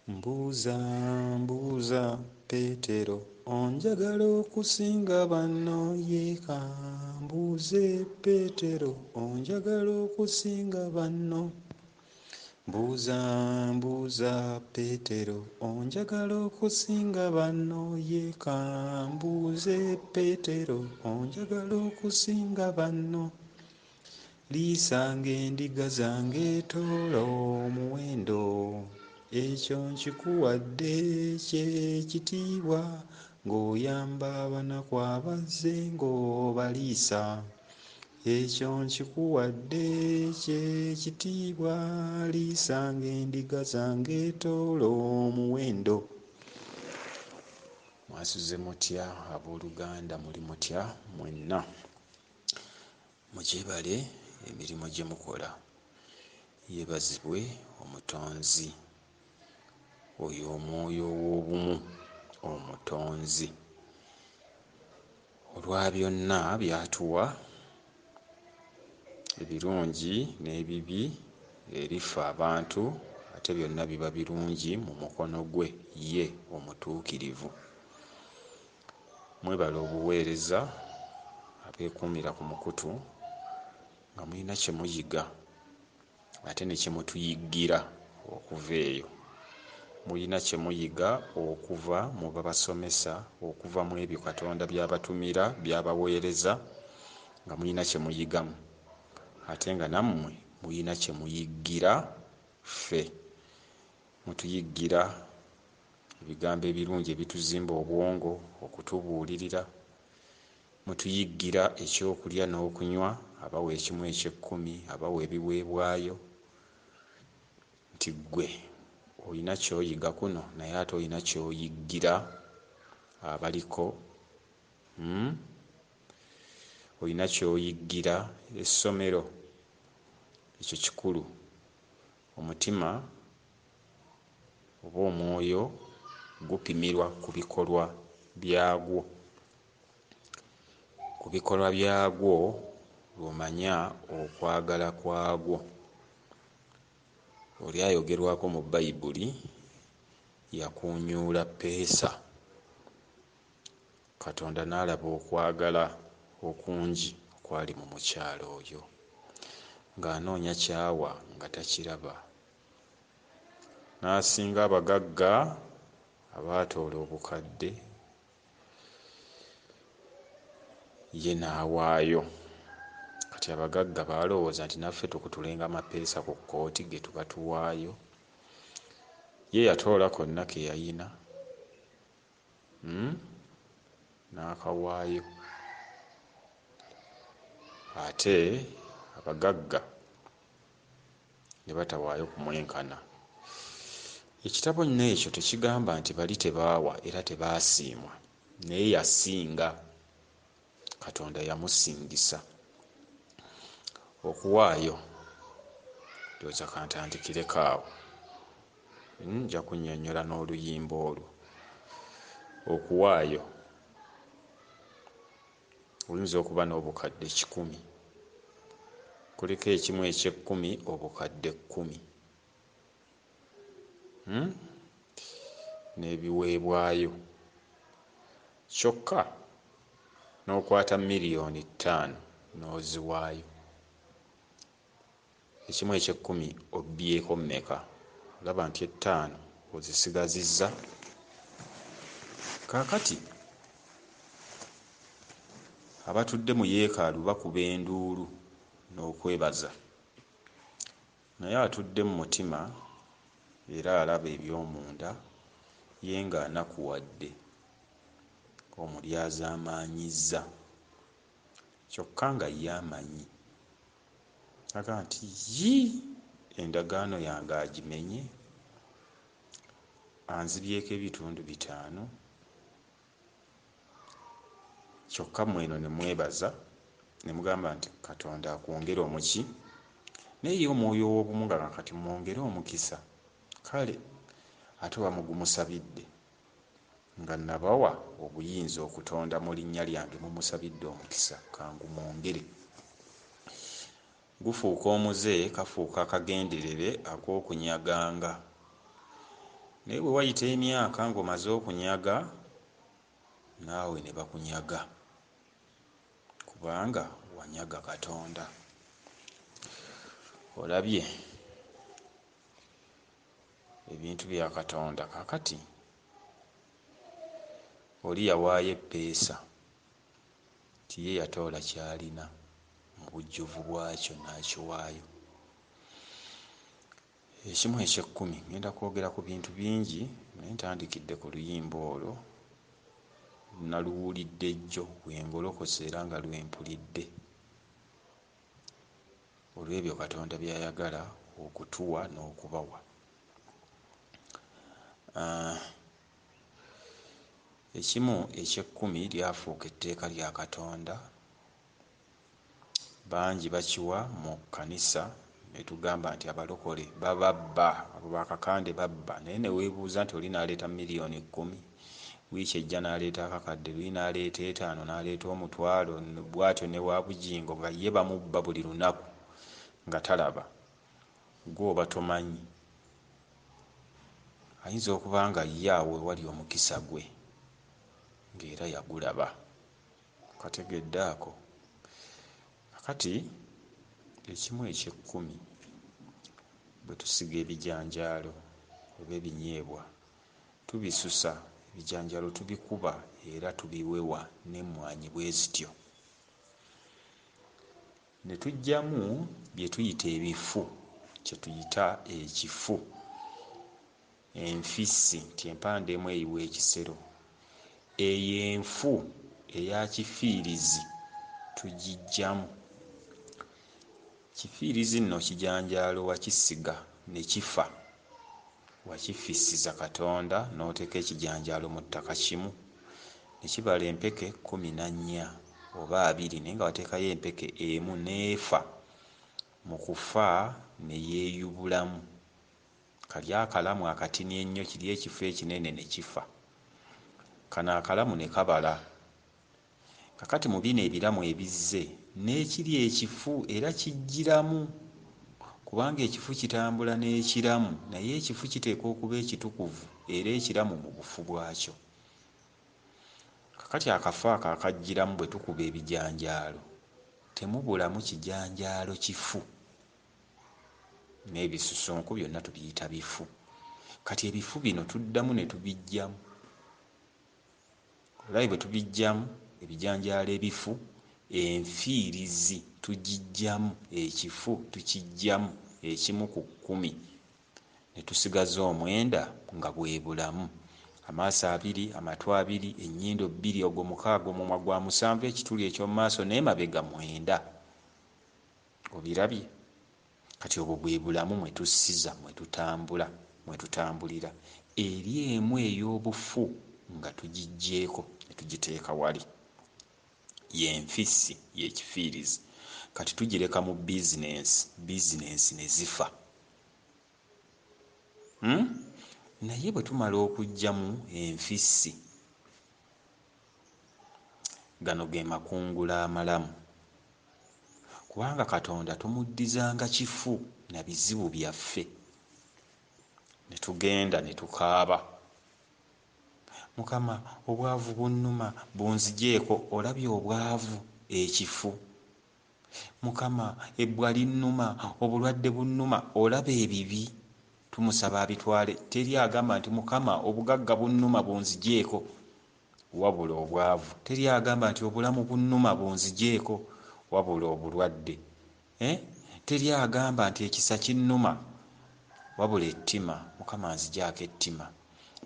Mbuuza, mbuuza Peetero, onjagala okusinga banno? Ye kambuuze Peetero, onjagala okusinga banno? Mbuuza, mbuuza Peetero, onjagala okusinga banno? Ye kambuuze Peetero, onjagala okusinga banno? Liisanga endiga zange, toola omuwendo, ekyo nkikuwadde kye kitiibwa, ng'oyamba abanaku abazze ng'obaliisa. Ekyo nkikuwadde kye kitiibwa, liisanga endiga zange, toola omuwendo. Mwasuze mutya abooluganda, muli mutya mwenna? Mugyebale emirimu gye mukola. Yeebazibwe Omutonzi, oyo Omwoyo ow'obumu, Omutonzi, olwa byonna by'atuwa, ebirungi n'ebibi eri ffe abantu, ate byonna biba birungi mu mukono gwe ye omutuukirivu. Mwebale obuweereza abeekuumira ku mukutu nga mulina kye muyiga ate ne kye mutuyiggira okuva eyo. Mulina kye muyiga okuva mu babasomesa, okuva mu ebyo Katonda by'abatumira, by'abaweereza, nga mulina kye muyigamu, ate nga nammwe mulina kye muyiggira ffe. Mutuyiggira ebigambo ebirungi ebituzimba obwongo, okutubuulirira. Mutuyiggira ekyokulya n'okunywa, abawa ekimu eky'ekkumi, abawa ebiweebwayo, nti ggwe olina ky'oyiga kuno naye ate olina ky'oyiggira abaliko, olina ky'oyiggira essomero. Ekyo kikulu. Omutima oba omwoyo gupimirwa ku bikolwa byagwo. Ku bikolwa byagwo lw'omanya okwagala kwagwo. Oli ayogerwako mu Bayibuli yakuunyuula ppeesa, Katonda n'alaba okwagala okungi okwali mu mukyala oyo, ng'anoonya ky'awa nga takiraba. N'asinga abagagga abaatoola obukadde, ye n'awaayo. Kati abagagga baalowooza nti naffe tukutulenga amapeesa ku kkooti ge tuba tuwaayo. Ye yatoola konna ke yayina, n'akawaayo. Ate abagagga ne batawaayo kumwenkana. Ekitabo nno ekyo tekigamba nti bali tebaawa era tebaasiimwa, naye yasinga. Katonda yamusingisa okuwaayo. Ndowooza kantandikireko awo, nja kunnyonnyola n'oluyimba olwo. Okuwaayo, oyinza okuba n'obukadde 100, kuliko ekimu eky'ekkumi obukadde 10, n'ebiweebwayo, kyokka n'okwata 5 miliyoni n'oziwaayo. Ekimu eky'ekkumi obbyeeko mmeka? Olaba nti 5 ozisigazizza. Kaakati abatudde mu yeekaalu bakuba enduulu n'okwebaza, naye atudde mu mutima era alaba eby'omunda, ye ng'anakuwadde, omulyazaamaanyizza, kyokka nga ye amanyi. Agamba nti yii, endagaano yange agimenye, anzibyeko ebitundu 5, kyokka mmwe eno ne mwebaza ne mugamba nti Katonda akwongere omuki, naye ye omwoyo ow'obumu nga kati mwongere omukisa. Kale ate oba mugumusabidde, nga nabawa obuyinza okutonda mu linnya lyange, mumusabidde omukisa, kangumwongere. Gufuuka omuze, kafuuka akagenderere ak'okunyaganga. Naye bwe wayita emyaka ng'omaze okunyaga, naawe ne bakunyaga, kubanga wanyaga Katonda. Olabye ebintu bya Katonda. Kaakati oli yawaayo eppeesa nti ye yatoola ky'alina mu bujjuvu bwakyo n'akiwaayo. Ekimu eky'ekkumi, ŋŋenda kwogera ku bintu bingi, naye ntandikidde ku luyimba olwo, nnaluwulidde jjo bwe ngolokose era nga lwe mpulidde, olw'ebyo Katonda by'ayagala okutuwa n'okubawa. Ekimu eky'ekkumi lyafuuka etteeka lya Katonda, bangi bakiwa mu kkanisa ne tugamba nti abalokole bababba, abo bakakande babba, naye ne weebuuza nti oli n'aleeta 10,000,000, wiiki ejja n'aleeta akakadde, luli n'aleeta 5, n'aleeta 500, bw'atyo ne wa Bugingo nga ye bamubba buli lunaku nga talaba, ggwe oba tomanyi. Ayinza okuba nga ye awo we wali omukisa gwe ng'era yagulaba. Okategedde ako? Kaakati ekimu eky'ekkumi bwe tusiga ebijanjaalo oba ebinyeebwa tubisusa, ebijanjaalo tubikuba era tubiwewa n'emmwanyi bwe zityo. Ne tuggyamu bye tuyita ebifu, kye tuyita ekifu, enfissi nti empanda emu eyiwa ekisero. Eyo enfu eya kifiirizi tugiggyamu. Kifiirizi nno kijanjaalo wakisiga ne kifa, wakifissiza Katonda n'oteeka ekijanjaalo mu ttaka kimu ne kibala empeke 14 oba 20, naye nga wateekayo empeke emu n'efa, mu kufa ne yeeyubulamu. Kali akalamu akatini ennyo kiri ekifo ekinene ne kifa, kano akalamu ne kabala. Kakati mu bino ebiramu ebizze n'ekiri ekifu era kijjiramu, kubanga ekifu kitambula n'ekiramu, naye ekifu kiteekwa okuba ekitukuvu era ekiramu mu bufu bwakyo. Kakati akafu ako akajjiramu bwe tukuba ebijanjaalo temubulamu kijanjaalo kifu, n'ebisusunku byonna tubiyita bifu. Kati ebifu bino tuddamu ne tubiggyamu. Olabye bwe tubiggyamu ebijanjaalo ebifu, enfiirizi tugiggyamu, ekifu tukiggyamu ekimu ku 10 ne tusigaza 9 nga bwe bulamu. Amaaso 2, amatu 2, ennyindo 2, ogwo 6, omumwa gwa 7, ekituli eky'omu maaso n'emabega 9. Obirabye? Kati obwo bwe bulamu mwe tussiza, mwe tutambula, mwe tutambulira. Eri emu ey'obufu nga tugiggyeeko ne tugiteeka wali. Y'enfissi, y'ekifiirizi. Kati tugireka mu bizinensi, bizinensi ne zifa. Naye bwe tumala okuggyamu enfissi, gano ge makungula amalamu. Kubanga Katonda tumuddizanga kifu na bizibu byaffe. Ne tugenda ne tukaaba. Mukama, obwavu bunnuma, bunzigyeko. Olabye obwavu, ekifu. Mukama, ebbwa linnuma, obulwadde bunnuma. Olaba ebibi, tumusaba abitwale. Teri agamba nti Mukama, obugagga bunnuma, bunzigyeko, wabula obwavu. Teri agamba nti obulamu bunnuma, bunzigyeko, wabula obulwadde. Teri agamba nti ekisa kinnuma, wabula ettima. Mukama nzigyako ettima.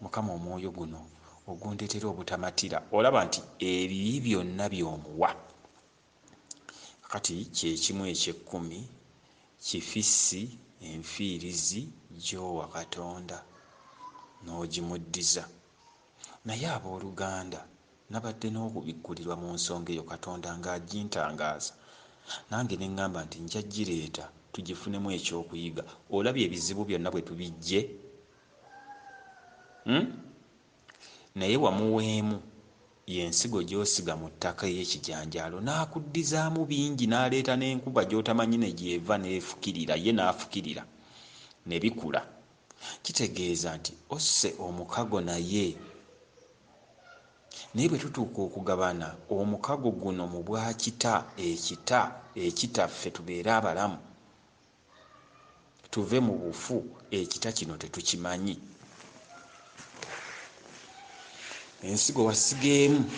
Mukama omwoyo guno ogundeetera obutamatira. Olaba nti ebibi byonna by'omuwa. Kati kye kimu eky'ekkumi kifissi enfiirizi gy'owa Katonda n'ogimuddiza. Naye abooluganda, nabadde n'okubikkulirwa mu nsonga eyo Katonda ng'agintangaaza, nange ne ŋŋamba nti nja gireeta tugifunemu ekyokuyiga. Olabye ebizibu byonna bwe tubiggye? Naye wamuweemu y'ensigo gy'osiga mu ttaka ey'ekijanjaalo n'akuddizaamu bingi, n'aleeta n'enkuba gy'otamanyi ne gy'eva n'efukirira, ye n'afukirira ne bikula. Kitegeeza nti osse omukago naye. Naye bwe tutuuka okugabana omukago guno mu bwakita, ekita ekitaffe, tubeere abalamu, tuve mu bufu, ekita kino tetukimanyi. Ensigo wasiga emu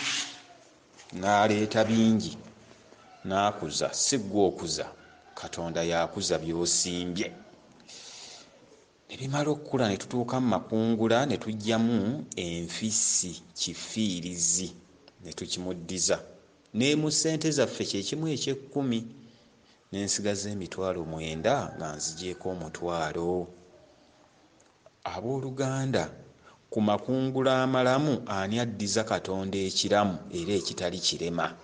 n'aleeta bingi n'akuza, si ggwe okuza, Katonda y'akuza by'osimbye. Ne bimala okukula ne tutuuka mu makungula ne tuggyamu enfisi kifiirizi ne tukimuddiza. Ne mu ssente zaffe kye kimu eky'ekkumi, ne nsigaza 90,000 nga nzigyeko 50. Abooluganda, ku makungula amalamu ani addiza Katonda ekiramu era ekitali kirema?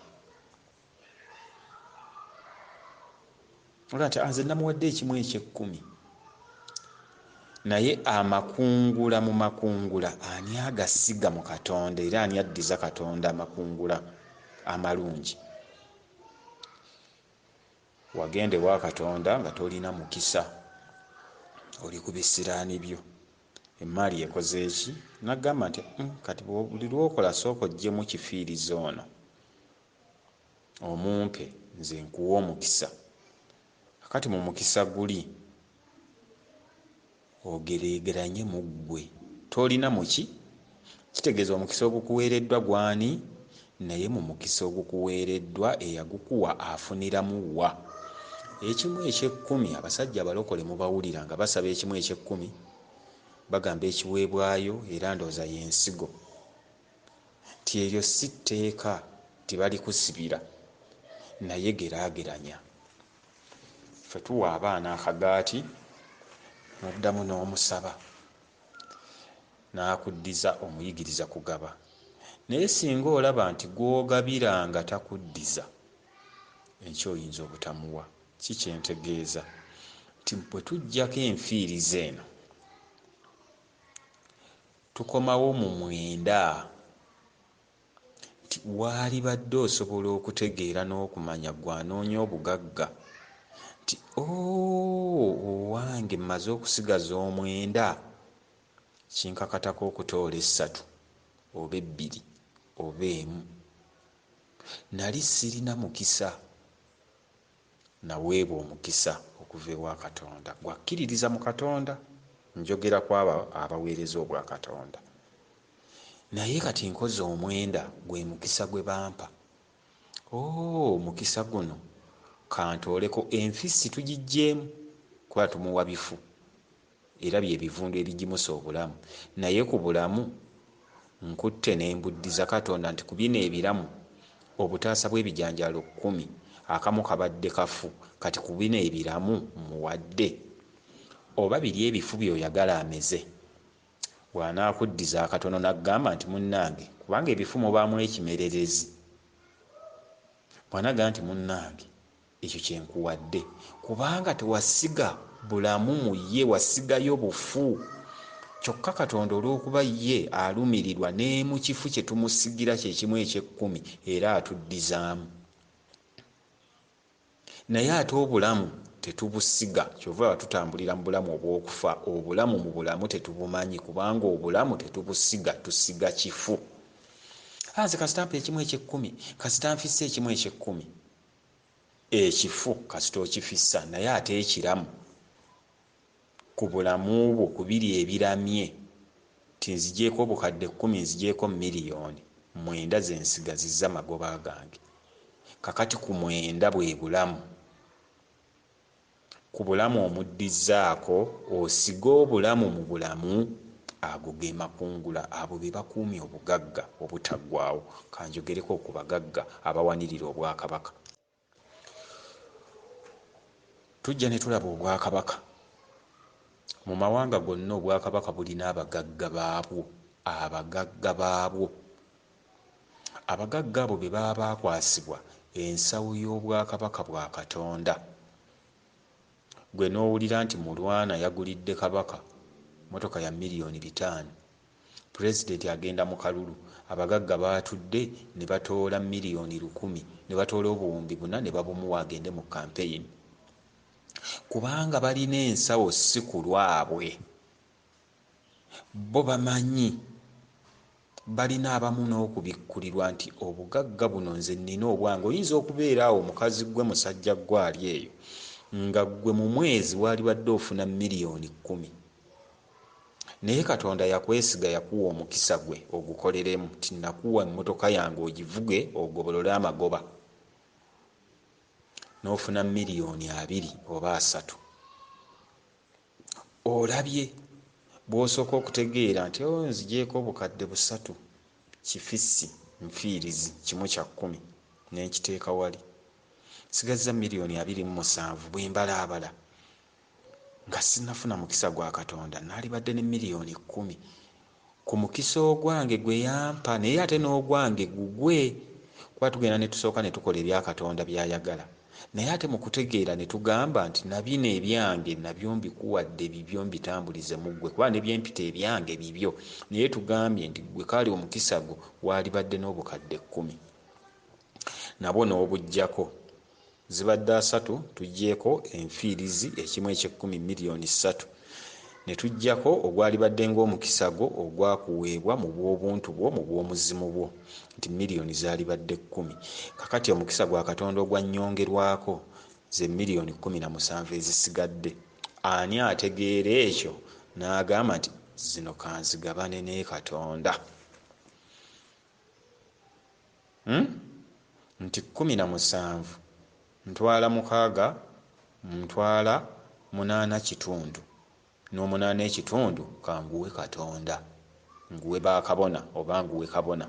Ola nti nze namuwadde ekimu eky'ekkumi, naye amakungula mu makungula ani agasiga mu Katonda era ani addiza Katonda amakungula amalungi? Wagenda ewa Katonda nga tolina mukisa, oli ku bisiraani byo, emmaali ekoze ki? N'agamba nti kati buli lw'okola sooka oggyemu kifiiriza ono omumpe nze nkuwe omukisa. Kakati mu mukisa guli ogereegeranye mu ggwe, tolina muki? Kitegeeza omukisa ogukuweereddwa gw'ani? Naye mu mukisa ogukuweereddwa eyagukuwa afuniramu wa? Ekimu eky'ekkumi, abasajja abalokole mubawulira nga basaba ekimu eky'ekkumi, bagamba ekiweebwayo era ndowooza y'ensigo, nti eryo si tteeka tibalikusibira, naye geraageranya. Ffe tuwa abaana akagaati n'oddamu n'omusaba n'akuddiza, omuyigiriza kugaba. Naye singa olaba nti gw'ogabiranga takuddiza, enkya oyinza obutamuwa. Ki kye ntegeeza? Nti bwe tuggyako enfiiriza eno, tukomawo mu 9, nti waalibadde osobola okutegeera n'okumanya ggwe anoonya obugagga nti owange mmaze okusigaza 9, kinkakatako okutoola 3 oba 2 oba 1. Nali sirina mukisa, naweebwa omukisa okuva ewa Katonda. Ggwe akkiririza mu Katonda, njogera ku abo abaweereza obwakatonda. Naye kati nkoze 9, gwe mukisa gwe bampa. Omukisa guno kantooleko enfisi tugiggyeemu kuba tumuwa bifu era bye bivundu ebigimusa obulamu. Naye ku bulamu nkutte ne mbuddiza Katonda nti ku bino ebiramu obutaasa bw'ebijanjaalo 10 akamu kabadde kafu, kati ku bino ebiramu mmuwadde. Oba biri ebifu by'oyagala ameze. Bw'anaakuddiza akatono n'agamba nti munnange, kubanga ebifu mubaamu ekimererezi. Bw'anagamba nti munnange ekyo kye nkuwadde, kubanga tewasiga bulamu mu ye, wasigayo bufu. Kyokka Katonda olw'okuba ye alumirirwa ne mu kifu kye tumusigira kye kimu eky'ekkumi era atuddizaamu. Naye ate obulamu tetubusiga, kyova olaba tutambulira mu bulamu obw'okufa. Obulamu mu bulamu tetubumanyi, kubanga obulamu tetubusiga, tusiga kifu. Nze kasita mpa ekimu eky'ekkumi, kasita nfissa ekimu eky'ekkumi. Ekifu kasita okifissa, naye ate ekiramu ku bulamu bwo ku biri ebiramye, nti nzigyeko obukadde 10, nzigyeko 9,000,000 ze nsigazizza magoba gange. Kakati ku 9 bwe bulamu. Ku bulamu omuddizzaako, osiga obulamu mu bulamu, ago ge makungula. Abo be bakuumye obugagga obutaggwaawo. Kanjogereko ku bagagga abawanirira obwakabaka. Tujja ne tulaba obwakabaka. Mu mawanga gonna obwakabaka bulina abagagga baabwo, abagagga baabwo. Abagagga abo be baba baakwasibwa ensawo y'obwakabaka bwa Katonda. Gwe n'owulira nti Mulwana yagulidde kabaka mmotoka ya 5,000,000. Pulezidenti agenda mu kalulu, abagagga baatudde ne batoola 1,000,000, ne batoola 4,000 ne babumuwa agende mu kampeyini. Kubanga balina ensawo si ku lwabwe. Bo bamanyi, balina abamu n'okubikkulirwa nti obugagga buno nze nnina obwange. Oyinza okubeera awo mukazi ggwe, musajja ggwe ali eyo, nga ggwe mu mwezi waalibadde ofuna 10,000,000, naye Katonda yakwesiga, yakuwa omukisa gwe ogukoleremu, nti nakuwa emmotoka yange ogivuge ogobolole amagoba, n'ofuna 20,000,000 oba 30. Olabye bw'osooka okutegeera nti o nzigyeko 300,000 kifisi nfiirizi 1/10 ne nkiteeka wali, nsigazza 27,000,000. Bwe mbalaabala nga sinnafuna mukisa gwa Katonda, naalibadde ne 10,000,000 ku mukisa ogwange gwe yampa, naye ate n'ogwange gugwe, kuba tugenda ne tusooka ne tukola ebya Katonda by'ayagala, naye ate mu kutegeera ne tugamba nti na bino ebyange nabyo mbikuwadde bibyo, mbitambulize mu ggwe, kuba ne bye mpita ebyange bibyo, naye tugambye nti ggwe kaali omukisa gwo waalibadde n'10,000 nabwo n'obuggyako, zibadde 30, tuggyeeko enfiirizi 1/10 3,000,000, ne tuggyako ogwalibadde ng'omukisa gwo ogwakuweebwa mu bw'obuntu bwo, mu bw'omuzimu bwo, nti 10,000,000 zaalibadde. Kakati omukisa gwa Katonda ogwannyongerwako ze 17,000,000 ezisigadde. Ani ategeera ekyo n'agamba nti zino kanzigabane ne Katonda? Nti 17 ntwala 6, ntwala 8.5, n'omunaana ekitundu kanguwe Katonda, nguwe bakabona oba nguwe kabona.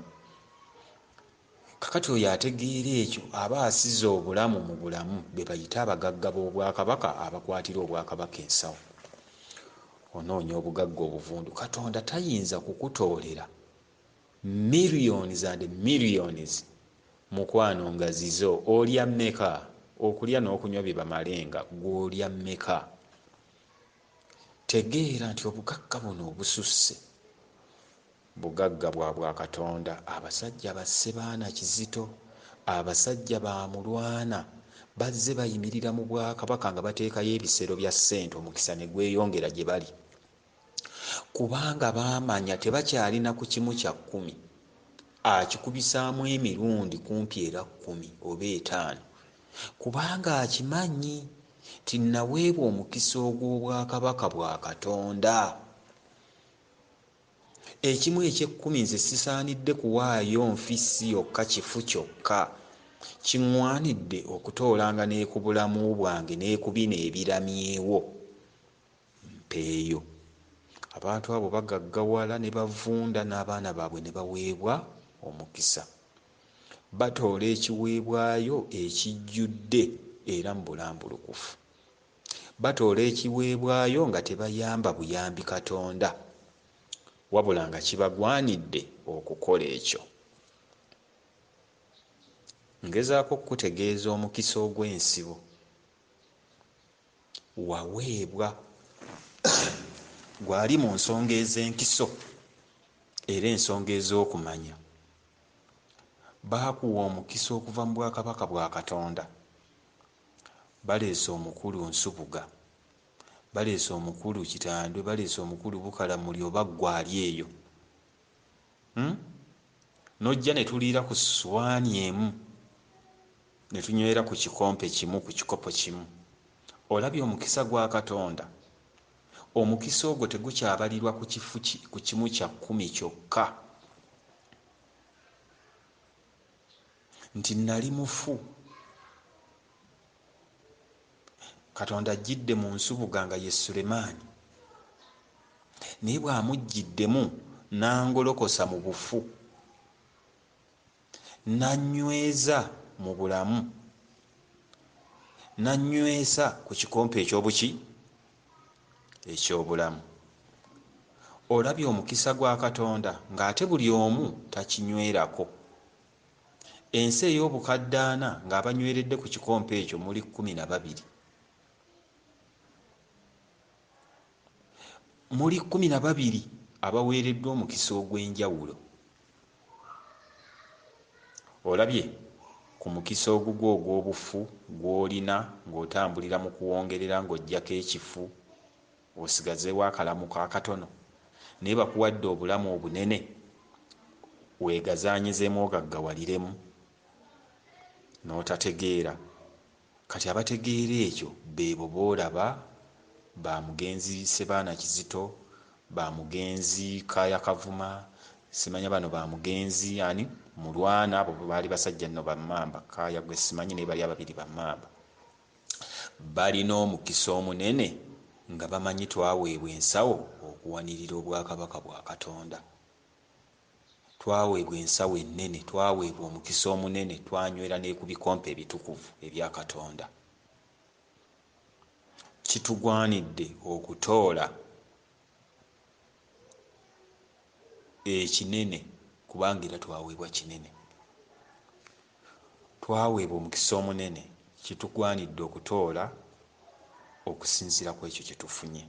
Kakati oyo ategeera ekyo aba asize obulamu mu bulamu, be bayita abagagga b'obwakabaka abakwatira obwakabaka ensawo. Onoonya obugagga obuvundu, Katonda tayinza kukutoolera millions and millions mukwano nga zizo. Olya mmeka? Okulya n'okunywa bibamalenga, gw'olya mmeka? Tegeera nti obugagga buno obususse bugagga bwa bwakatonda. Abasajja ba Ssebaana Kizito, abasajja ba Mulwana bazze bayimirira mu bwakabaka nga bateekayo ebisero bya ssente, omukisa ne gweyongera gye bali, kubanga baamanya tebakyalina ku 1/10, akikubisaamu emirundi kumpi era 10 oba 5, kubanga akimanyi nti naweebwa omukisa ogw'obwakabaka bwa Katonda. 1/10 nze sisaanidde kuwaayo nfisi yokka, kifu kyokka, kiŋŋwanidde okutoolanga ne ku bulamu bwange ne ku bino ebiramyewo mpeeyo. Abantu abo bagaggawala ne bavunda, n'abaana baabwe ne baweebwa omukisa. Batoola ekiweebwayo ekijjudde era mu bulambulukufu. Batoola ekiweebwayo nga tebayamba buyambi Katonda, wabula nga kibagwanidde okukola ekyo. Ngezaako okukutegeeza omukisa ogw'ensibo waweebwa gwali mu nsonga ez'enkiso era ensonga ez'okumanya. Baakuwa omukisa okuva mu bwakabaka bwa Katonda. Baleese omukulu Nsubuga, baleese omukulu Kitandwe, baleese omukulu Bukalamuli oba ggwe ali eyo, N'ojja ne tuliira ku ssowaani emu, ne tunywera ku kikompe kimu, ku kikopo kimu. Olabye omukisa gwa Katonda? Omukisa ogwo tegukyabalirwa ku kifu ku 1/10 kyokka. Nti nali mufu, Katonda ajjidde mu Nsubuga nga ye Sulemaani, naye bw'amuggiddemu n'angolokosa mu bufu, n'annyweza mu bulamu, n'annywesa ku kikompe eky'obuki eky'obulamu. Olabye omukisa gwa Katonda ng'ate buli omu takinywerako. Ensi ey'obukadde ana ng'abanyweredde ku kikompe ekyo muli 12. Muli 12 abaweereddwa omukisa ogw'enjawulo. Olabye ku mukisa ogugwo ogw'obufu gw'olina ng'otambulira mu kuwongerera ng'oggyako ekifu osigazeewo akalamuko akatono. Naye bakuwadde obulamu obunene, weegazaanyizeemu ogaggawaliremu n'otategeera. Kati abategeera ekyo beebo b'olaba ba mugenzi Ssebaana Kizito, ba mugenzi Kaaya Kavuma, simanya bano ba mugenzi ani Mulwana, abo baali basajja nno ba mmamba. Kaaya gwe simanyi, naye bali ababiri ba mmamba. Balina omukisa omunene nga bamanyi twaweebwa ensawo okuwanirira obwakabaka bwa Katonda. Twaweebwa ensawo ennene, twaweebwa omukisa omunene, twanywera ne ku bikompe ebitukuvu ebya Katonda. Kitugwanidde okutoola ekinene kubanga era twaweebwa kinene. Twaweebwa omukisa omunene, kitugwanidde okutoola okusinziira ku ekyo kye tufunye.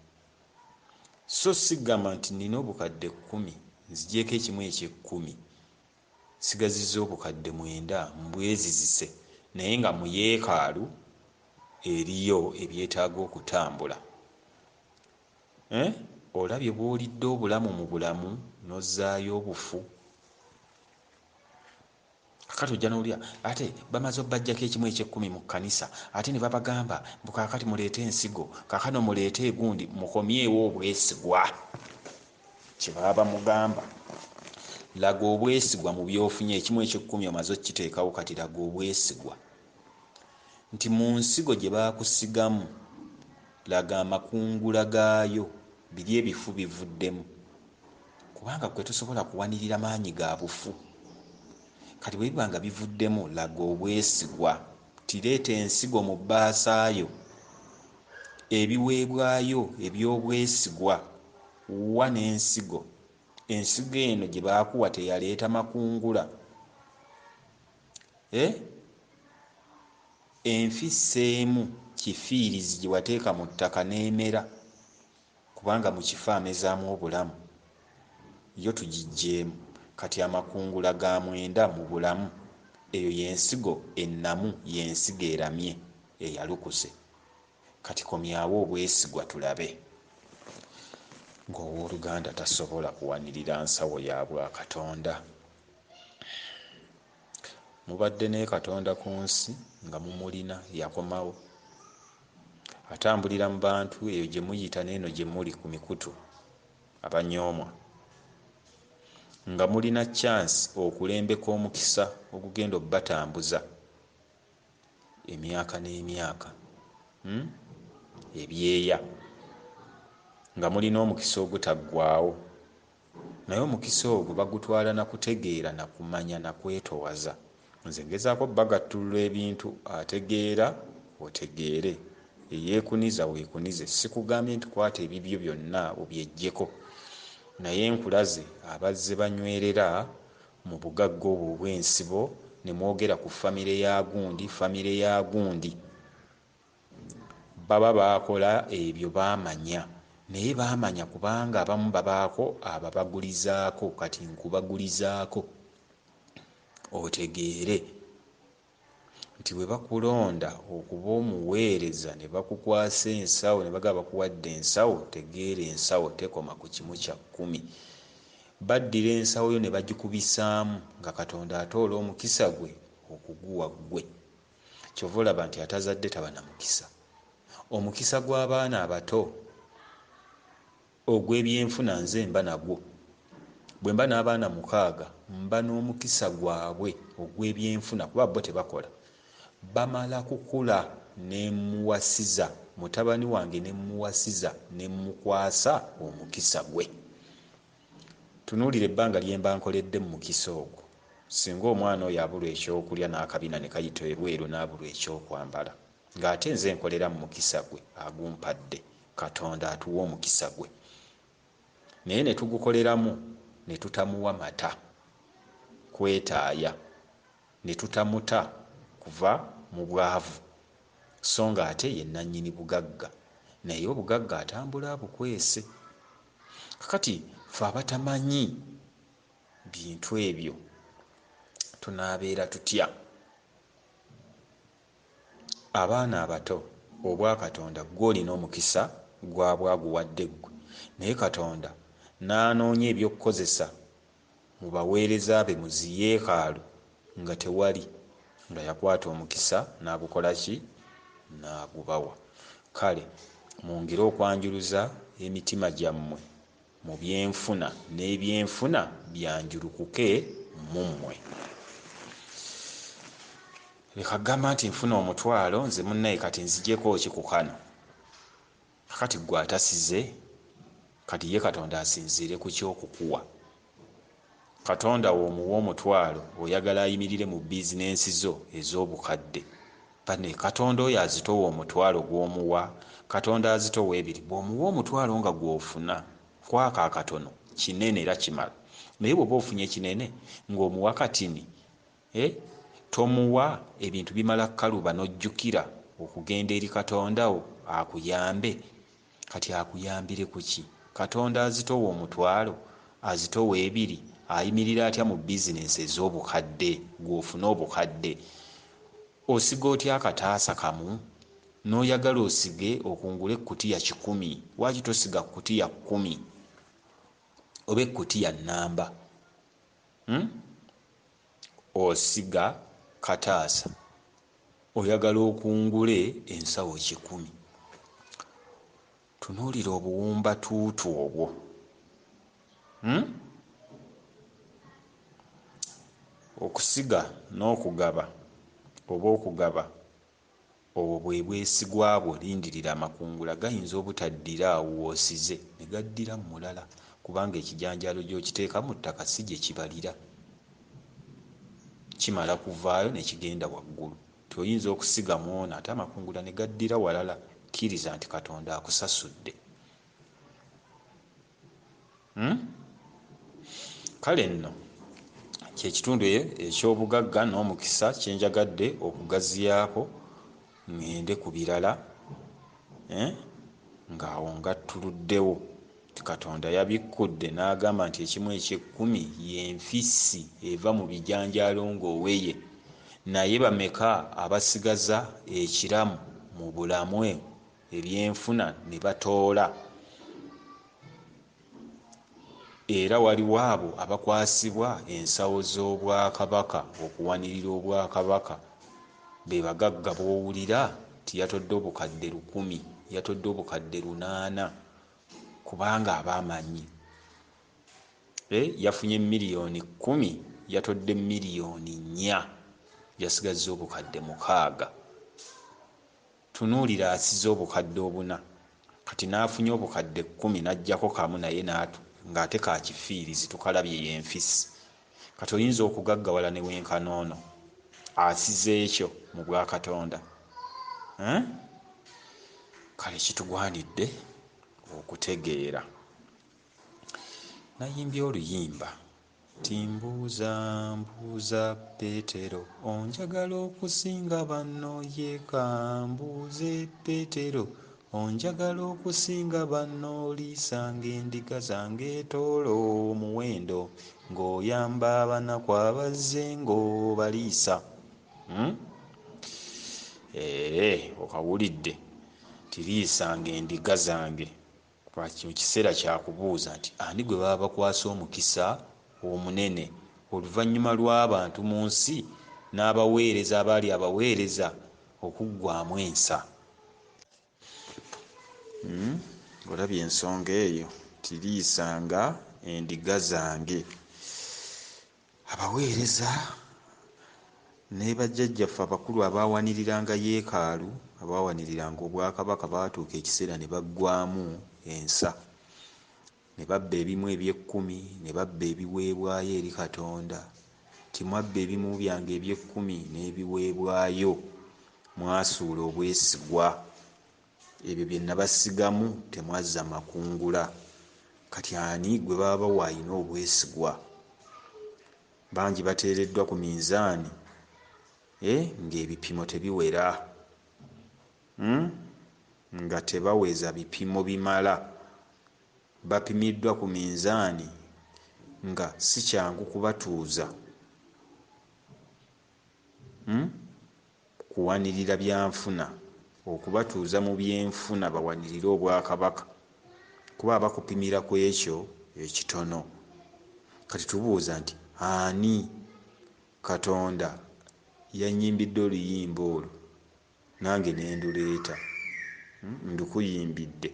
So sigamba nti nina obukadde 10, nzigyeko ekimu eky'ekkumi, nsigazizza obukadde 9 mbwezizise, naye nga mu yeekaalu eriyo ebyetaaga okutambula. Olabye bw'olidde obulamu mu bulamu n'ozzaayo obufu. Kaakati ojja n'owulira ate bamaze obbaggyako ekimu eky'ekkumi mu kkanisa, ate ne babagamba mbu kaakati muleete ensigo, kaakano muleete egundi, mukomyewo obwesigwa. Kye baba bamugamba, laga obwesigwa mu by'ofunye, ekimu eky'ekkumi omaze okukiteekawo, kati laga obwesigwa nti mu nsigo gye baakusigamu laga amakungula gaayo, biri ebifu bivuddemu, kubanga ggwe tosobola kuwanirira maanyi ga bufu. Kati bwe biba nga bivuddemu, laga obwesigwa, tireeta ensigo mu bbaasaayo, ebiweebwayo eby'obwesigwa, wa n'ensigo. Ensigo eno gye baakuwa teyaleeta makungula. Enfisseemu kifiirizi gye wateeka mu ttaka n'emera, kubanga mu kifo amezaamu obulamu, yo tugiggyeemu. Kati amakungula ga 9 mu bulamu, eyo y'ensigo ennamu, y'ensigo eramye eyalukuse. Kati komyawo obwesigwa tulabe. Ng'owooluganda tasobola kuwanirira nsawo ya bwakatonda. Mubadde ne Katonda ku nsi nga mumulina, yakomawo. Atambulira mu bantu eyo gye muyita n'eno gye muli ku mikutu abanyoomwa. Nga mulina chance okulembeka omukisa ogugenda obbatambuza emyaka n'emyaka, ebyeya. Nga mulina omukisa ogutaggwaawo. Naye omukisa ogwo bagutwala na kutegeera na kumanya na kwetowaza. Nze ngezaako bagattulula ebintu, ategeera otegeere, eyeekuniza weekunize. Sikugambye nti kwata ebibyo byonna obyeggyeko, naye nkulaze abazze banywerera mu bugagga obwo obw'ensibo ne mwogera ku famire ya gundi, famire ya gundi. Baba baakola ebyo baamanya, naye baamanya kubanga abamu babaako ababagulizaako. Kati nkubagulizaako otegeere nti bwe bakulonda okuba omuweereza ne bakukwasa ensawo ne bagamba bakuwadde ensawo, tegeera ensawo tekoma ku kimu kya 10. Baddira ensawo yo ne bagikubisaamu nga Katonda atoola omukisa gwe okuguwa ggwe. Ky'ova olaba nti atazadde taba na mukisa. Omukisa gw'abaana abato ogw'ebyenfuna nze mba nagwo. Bwe mba n'abaana 6 mba n'omukisa gwabwe ogw'ebyenfuna kuba bo tebakola. Bamala kukula ne mmuwasiza mutabani wange, ne mmuwasiza ne mmukwasa omukisa gwe. Tunuulira ebbanga lye mba nkoledde mu mukisa ogwo. Singa omwana oyo abulwa ekyokulya n'akabina ne kayita ebweru n'abulwa ekyokwambala, ng'ate nze nkolera mu mukisa gwe agumpadde. Katonda atuwa omukisa gwe, naye ne tugukoleramu ne tutamuwa mata kwetaaya, ne tutamuta kuva mu bwavu, so ng'ate ye nannyini bugagga, naye obugagga atambula abukwese. Kakati ffe abatamanyi bintu ebyo tunaabeera tutya? Abaana abato obwa Katonda ggwe olina omukisa gwabwe aguwadde ggwe, naye Katonda N'anoonya eby'okukozesa mu baweereza be mu ziyeekaalu nga tewali, nga yakwata omukisa n'agukola ki? N'agubawa. Kale mwongere okwanjuluza emitima gyammwe mu byenfuna, n'ebyenfuna byanjulukuke mu mmwe. Leka kugamba nti nfuna omutwalo nze munnaye kati nzigyeko ki ku kano. Kakati ggwe atasize, kati ye Katonda asinziire ku ki okukuwa? Katonda wo omuwa omutwalo oyagala ayimirire mu bizinensi zo ez'obukadde. Banne Katonda oyo azitowa omutwalo gw'omuwa, Katonda azitowa ebiri. Bw'omuwa omutwalo nga gw'ofuna kwako akatono kinene era kimala. Naye bw'oba ofunye kinene ng'omuwa katini, tomuwa ebintu bimala kukaluba n'ojjukira okugenda eri Katonda wo akuyambe. Kati akuyambire ku ki? Katonda azitowa omutwalo, azitowa ebiri, ayimirira atya mu bizinensi ez'obukadde gw'ofuna obukadde? Osiga otya akataasa kamu n'oyagala osige okungule ekkutiya 100? Lwaki tosiga kkutiya 10 oba ekkutiya nnamba? Osiga kataasa oyagala okungule ensawo 100. Tunuulira obuwumbatuutu obwo. Okusiga n'okugaba oba okugaba obwo bwe bwesigwa bwo, lindirira amakungula gayinza obutaddira awo w'osize ne gaddira mu mulala, kubanga ekijanjaalo gy'okiteeka mu ttaka si gye kibalira, kimala kuvaayo ne kigenda waggulu. Nti oyinza okusiga mu ono ate amakungula ne gaddira walala. Kkiriza nti Katonda akusasudde. Kale nno kyekitundu eky'obugagga n'omukisa kye njagadde okugaziyaako ŋŋende ku birala, ng'awo ngattuluddewo nti Katonda yabikkudde n'agamba nti ekimu eky'ekkumi y'enfissi eva mu bijanjaalo ng'oweye, naye bameka abasigaza ekiramu mu bulamu ebyenfuna ne batoola. Era waliwo abo abakwasibwa ensawo z'obwakabaka okuwanirira obwakabaka, be bagagga b'owulira nti yatodde obukadde 1000, yatodde obukadde 800, kubanga aba amanyi. Yafunye miliyoni 10, yatodde miliyoni 4, yasigazza obukadde 6. Tunuulira asize obukadde 4, kati n'afunye obukadde 10 n'aggyako kamu naye ng'ate kakifiirizi tukalabye y'enfisi. Kati oyinza okugaggawala ne wenkana ono asize ekyo mu bwakatonda. Kale kitugwanidde okutegeera. Nayimbye oluyimba nti mbuuza mbuuza Peetero onjagala okusinga banno, ye kambuuze Peetero onjagala okusinga banno, liisanga endiga zange toola omuwendo ng'oyamba abanaku abazze ng'obaliisa. Okawulidde nti liisanga endiga zange. Kuba kino kiseera kya kubuuza nti ani gwe baba bakwasa omukisa omunene oluvannyuma lw'abantu mu nsi n'abaweereza abaali abaweereza okuggwaamu ensa. Olabye ensonga eyo nti liisanga endiga zange. Abaweereza ne bajjajjaffe abakulu abaawaniriranga yeekaalu, abaawaniriranga obwakabaka, baatuuka ekiseera ne baggwaamu ensa, ne babba ebimu eby'ekkumi, ne babba ebiweebwayo eri Katonda. Nti mwabba ebimu byange eby'ekkumi n'ebiweebwayo, mwasuula obwesigwa, ebyo bye nabasigamu temwazza makungula. Kati ani gwe baba bawa alina obwesigwa? Bangi bateereddwa ku minzaani ng'ebipimo tebiwera, nga tebaweza bipimo bimala, bapimiddwa ku minzaani nga si kyangu kubatuuza kuwanirira byanfuna, okubatuuza mu byenfuna bawanirire obwakabaka, kuba abakupimira ku ekyo ekitono. Kati tubuuza nti ani Katonda yannyimbidde oluyimba olwo nange ne nduleeta, ndukuyimbidde?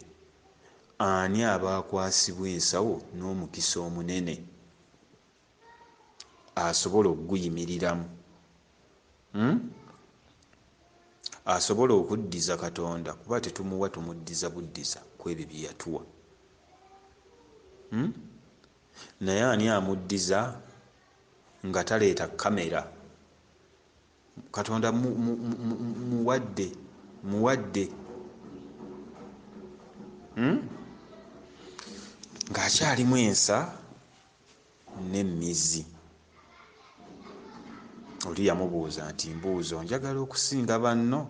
Ani aba akwasibwa ensawo n'omukisa omunene asobola okuguyimiriramu, asobola okuddiza Katonda, kuba tetumuwa, tumuddiza buddiza ku ebyo bye yatuwa. Naye ani amuddiza nga taleeta kamera? Katonda muwadde, muwadde, ng'akyalimu ensa n'emmizi. Oli yamubuuza nti mbuuza, onjagala okusinga banno?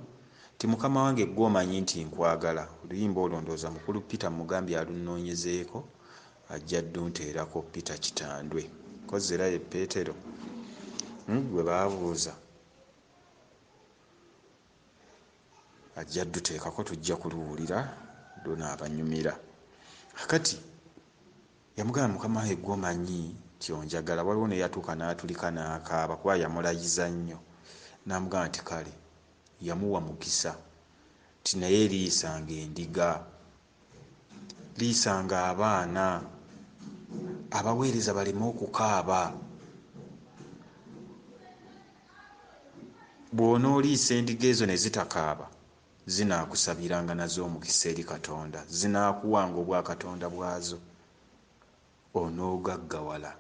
Ti mukama wange ggwe omanyi nti nkwagala. Oluyimba olwo ndowooza mukulu Peter mugambye alunnoonyezeeko, ajja ddunteerako. Peter Kitandwe kozzi era ye Peetero gwe baabuuza, ajja dduteekako, tujja kuluwulira lunaabanyumira. Kakati yamugamba mukama wange ggwe omanyi nti onjagala. Waliwo ne yatuuka n'atulika n'akaaba kuba yamulayiza nnyo, n'amugamba nti kale, yamuwa mukisa nti naye liisanga endiga, liisanga abaana, abaweereza baleme okukaaba. Bw'onooliisa endiga ezo ne zitakaaba, zinaakusabiranga nazo omukisa eri Katonda, zinaakuwanga obwakatonda bwazo, onoogaggawala,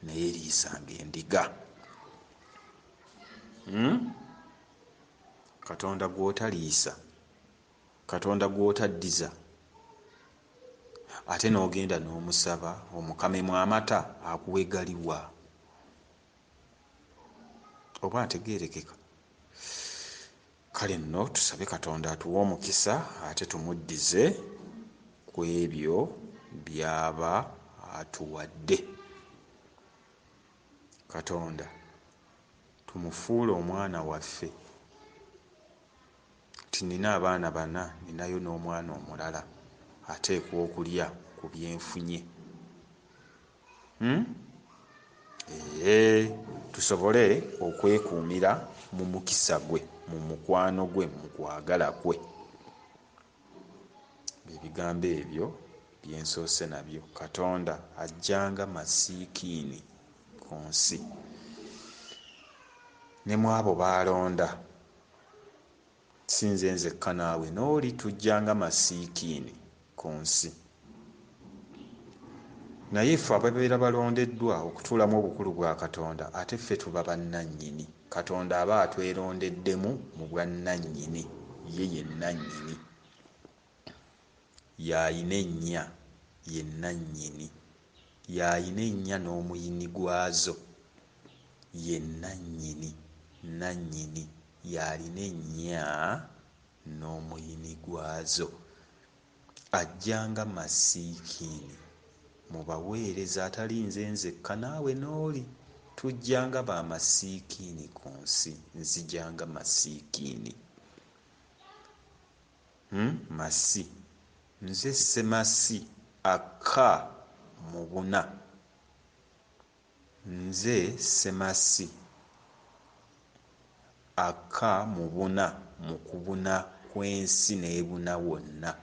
naye liisanga endiga. Katonda gw'otaliisa, Katonda gw'otaddiza, ate n'ogenda n'omusaba omukamemu amata akuwe galiwa? Oba ntegeerekeka? Kale nno tusabe Katonda atuwe omukisa ate tumuddize ku ebyo by'aba atuwadde. Katonda tumufuule omwana waffe, nti nina abaana bana, ninayo n'omwana omulala ateekwa okulya ku byenfunye. Tusobole okwekuumira mu mukisa gwe, mu mukwano gwe, mu kwagala kwe. Ebigambo ebyo bye nsoose nabyo. Katonda ajjanga masiikiini ku nsi, ne mu abo b'alonda, si nze nzekka naawe n'oli, tujjanga masiikiini ku nsi. Naye ffe ababeera balondeddwa okutuulamu obukulu bwa Katonda, ate ffe tuba bannannyini. Katonda aba atwerondeddemu mu bwannannyini, ye ye nnannyini, y'ayina ennya, ye nnannyini, y'ayina ennya n'omuyini gwazo, ye nnannyini, nnannyini, y'alina ennya n'omuyini gwazo. Ajjanga masiikiini mu baweereza atali nze nzekka naawe n'oli, tujjanga ba masiikiini ku nsi, nzijanga masiikiini. Masi, nze ssemasi akka mu buna, nze ssemasi akka mu buna, mu kubuna kw'ensi n'ebuna wonna.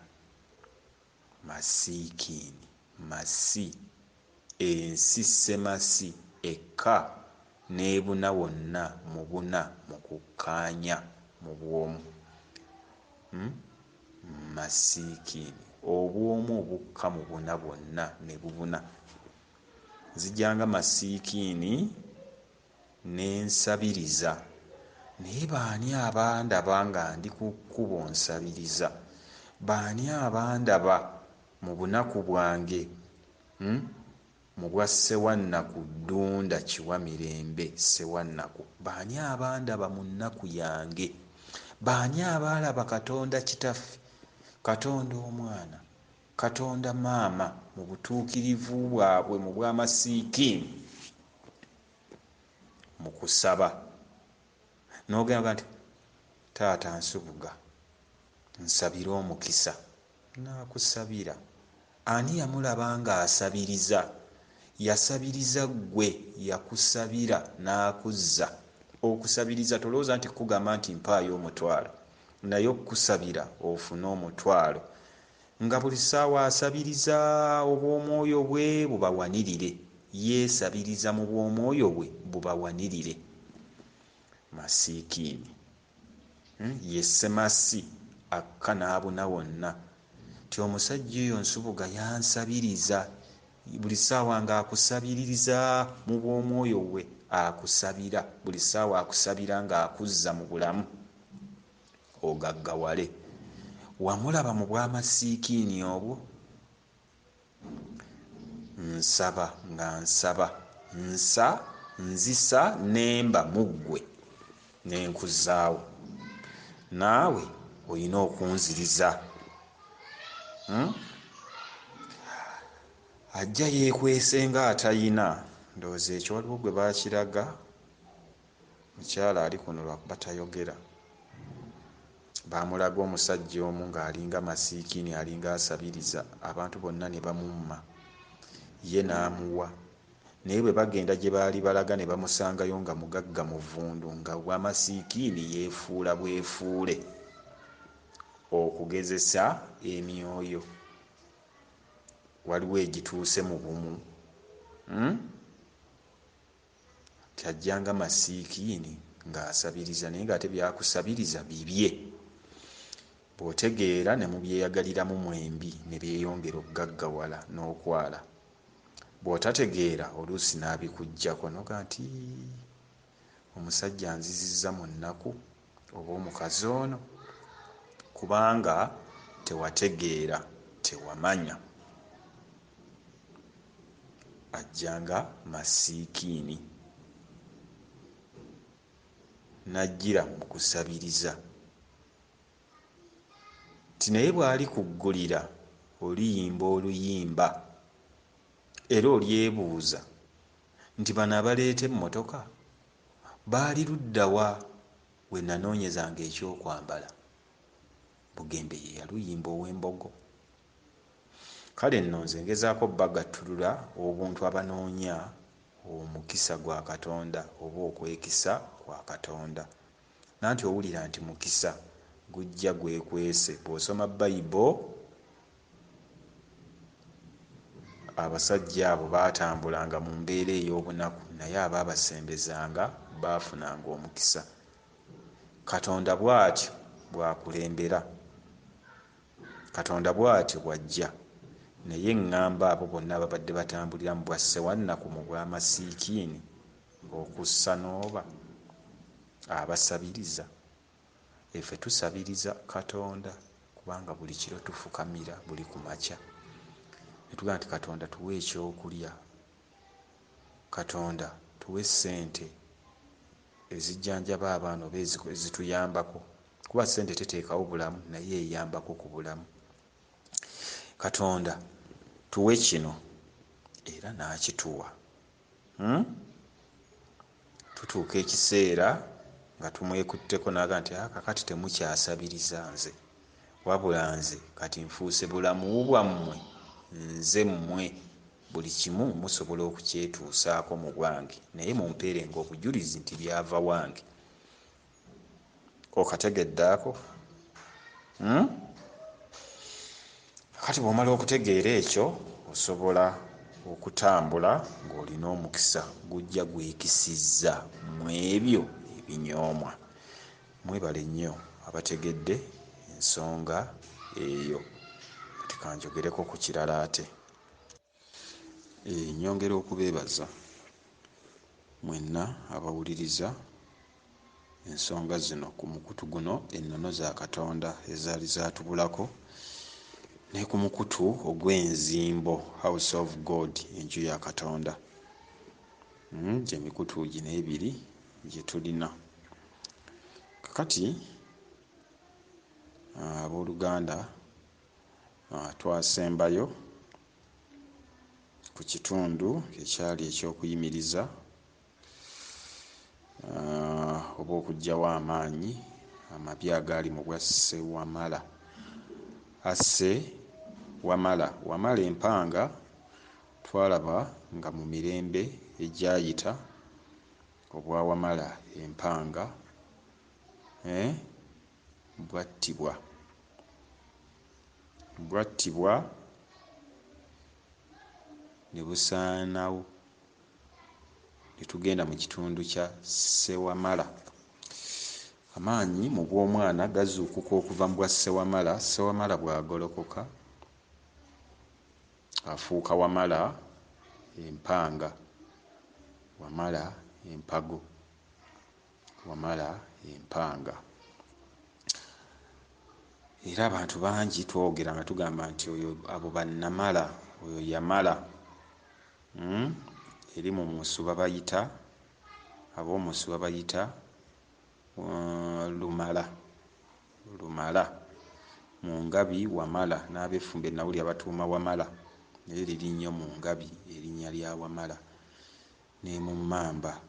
Masiikiini, masi, ensi ssemasi ekka n'ebuna wonna mu buna, mu kukkaanya mu bw'omu. Masiikiini, obw'omu obukka mu buna bwonna ne bubuna. Nzijanga masiikiini ne nsabiriza. Naye baani abandaba nga ndi ku kkubo nsabiriza? Baani abandaba mu bunaku bwange, mu bwa Ssewannaku Ddunda Kiwa Mirembe Ssewannaku? Baani abandaba mu nnaku yange? Baani abaalaba Katonda Kitaffe, Katonda Omwana, Katonda Maama mu butuukirivu bwabwe, mu bwamasiikiini, mu kusaba? N'ogamba nti taata Nsubuga nsabire omukisa, naakusabira. Ani yamulaba ng'asabiriza? Yasabiriza ggwe, yakusabira n'akuzza. Okusabiriza tolowooza nti kugamba nti mpaayo omutwalo, naye okukusabira ofune omutwalo. Nga buli ssaawa asabiriza obw'omwoyo bwe bubawanirire, yeesabiriza mu bw'omwoyo bwe bubawanirire. Masiikiini ye ssemasi akka n'abuna wonna nti omusajja oyo Nsubuga yansabiriza. Buli ssaawa ng'akusabiririza mu bw'omwoyo bwe akusabira, buli ssaawa akusabira ng'akuzza mu bulamu ogaggawale. Wamulaba mu bwamasiikiini obwo? Nsaba nga nsaba, nsa, nzisa nemba mu ggwe ne nkuzzaawo. Naawe olina okunziriza. Ajja yeekwese ng'atayina. Ndowooza ekyo waliwo gwe baakiraga, mukyala ali kuno lwakuba tayogera. Baamulaga omusajja omu ng'alinga masiikiini, alinga asabiriza, abantu bonna ne bamumma, ye n'amuwa. Naye bwe bagenda gye baali balaga ne bamusangayo nga mugagga muvundu, nga bw'amasiikiini yeefuula bwefuule okugezesa emyoyo. Waliwo egituuse mu bumu, Nti ajja nga masiikiini ng'asabiriza, naye ng'ate by'akusabiriza bibye. Bw'otegeera ne mubyeyagaliramu mwembi ne byeyongera okugaggawala n'okwala. Bw'otategeera oluusi n'abikuggyako n'ogamba nti, Ii, omusajja anzizizza mu nnaku oba omukazi ono, kubanga tewategeera, tewamanya. Ajja nga masiikiini n'ajjira mu kusabiriza. Nti naye bw'alikuggulira oliyimba oluyimba era olyebuuza nti bano abaleeta emmotoka baali ludda wa we nanoonyezanga ekyokwambala? Bugembe ye yaluyimba ow'Embogo. Kale nno nze ngezaako obbagattulula obuntu abanoonya omukisa gwa Katonda oba okwekisa kwa Katonda. Nanti owulira nti mukisa gujja gwekwese. Bw'osoma Bayibo, abasajja abo baatambulanga mu mbeera ey'obunaku naye abaabasembezanga baafunanga omukisa. Katonda bw'atyo bw'akulembera. Katonda bw'atyo bw'ajja. Naye ŋŋamba abo bonna ababadde batambulira mu bwa ssewannaku mu bwamasiikiini okussa n'oba abasabiriza. Effe tusabiriza Katonda kubanga buli kiro tufukamira buli ku makya ne tugamba nti Katonda tuwe ekyokulya, Katonda tuwe ssente ezijjanjaba abaana oba ezituyambako kuba ssente teteekawo bulamu naye eyambako ku bulamu. Katonda tuwe kino era n'akituwa. Tutuuka ekiseera nga tumwekutteko n'agamba nti kakati temukyasabiriza nze, wabula nze kati nfuuse bulamu bwammwe, nze mmwe buli kimu musobola okukyetuusaako mu bwange, naye mumpeerenga obujulizi nti byava wange. Okategedde ako? Kati bw'omala okutegeera ekyo, osobola okutambula ng'olina omukisa gujja gwekisizza mu ebyo ebinyoomwa. Mwebale nnyo abategedde ensonga eyo. Kati kanjogereko ku kirala ate. Nnyongera okubeebaza mwenna abawuliriza ensonga zino ku mukutu guno Ennono za Katonda ezaali zaatubulako ne ku mukutu ogw'Enzimbo House of God, enju ya Katonda. Gye mikutu gino ebiri gye tulina. Kakati abooluganda twasembayo ku kitundu ekyali eky'okuyimiriza oba okuggyawo amaanyi amabi agaali mu bwa Ssewamala asse Wamala. Wamala empanga twalaba nga mu mirembe egyayita obwa Wamala empanga bwattibwa. Bwattibwa ne busaanawo ne tugenda mu kitundu kya Ssewamala. Amaanyi mu bw'omwana gazuukuka okuva mu bwa Ssewamala. Ssewamala bw'agolokoka afuuka Wamala empanga, Wamala empago, Wamala empanga. Era abantu bangi twogera nga tugamba nti oyo abo bannamala, oyo yamala. Eri mu musu babayita, ab'omusu babayita lumala, lumala. Mu ngabi Wamala, n'ab'effumbe nawulira batuuma Wamala, naye liri nnyo mu ngabi erinnya lya Wamala ne mu mmamba.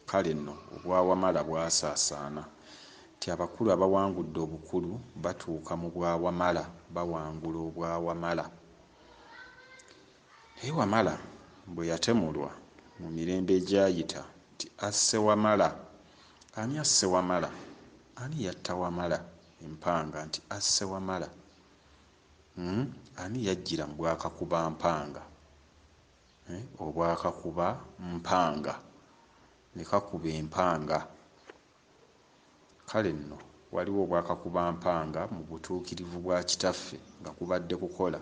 Kale nno obwa Wamala bwasaasaana nti abakulu abawangudde obukulu batuuka mu bwa Wamala, bawangula obwa Wamala. Naye Wamala bwe yatemulwa mu mirembe egyayita nti asse Wamala. Ani asse Wamala? Ani yatta Wamala empanga nti asse Wamala? Ani yajjira mu bwakakuba mpanga? Obwakakuba mpanga ne kakuba empanga. Kale nno waliwo obwakakuba mpanga mu butuukirivu bwa kitaffe nga kubadde kukola,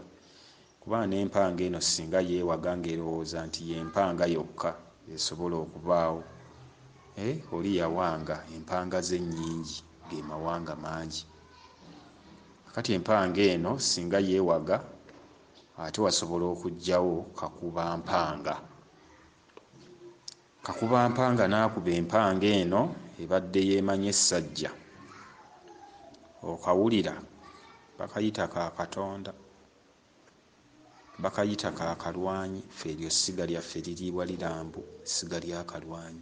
kubanga n'empanga eno singa yeewaga ng'erowooza nti y'empanga yokka esobola okubaawo. Oli yawanga empanga ze nnyingi, ge mawanga mangi. Kati empanga eno singa yeewaga ate wasobola okuggyawo kakuba mpanga. Kakuba mpanga n'akuba empanga eno ebadde yeemanyi essajja. Okawulira bakayita ka Katonda, bakayita ka Kalwanyi. Ffe eryo ssiga lyaffe liriibwa lirambu, ssiga lya Kalwanyi.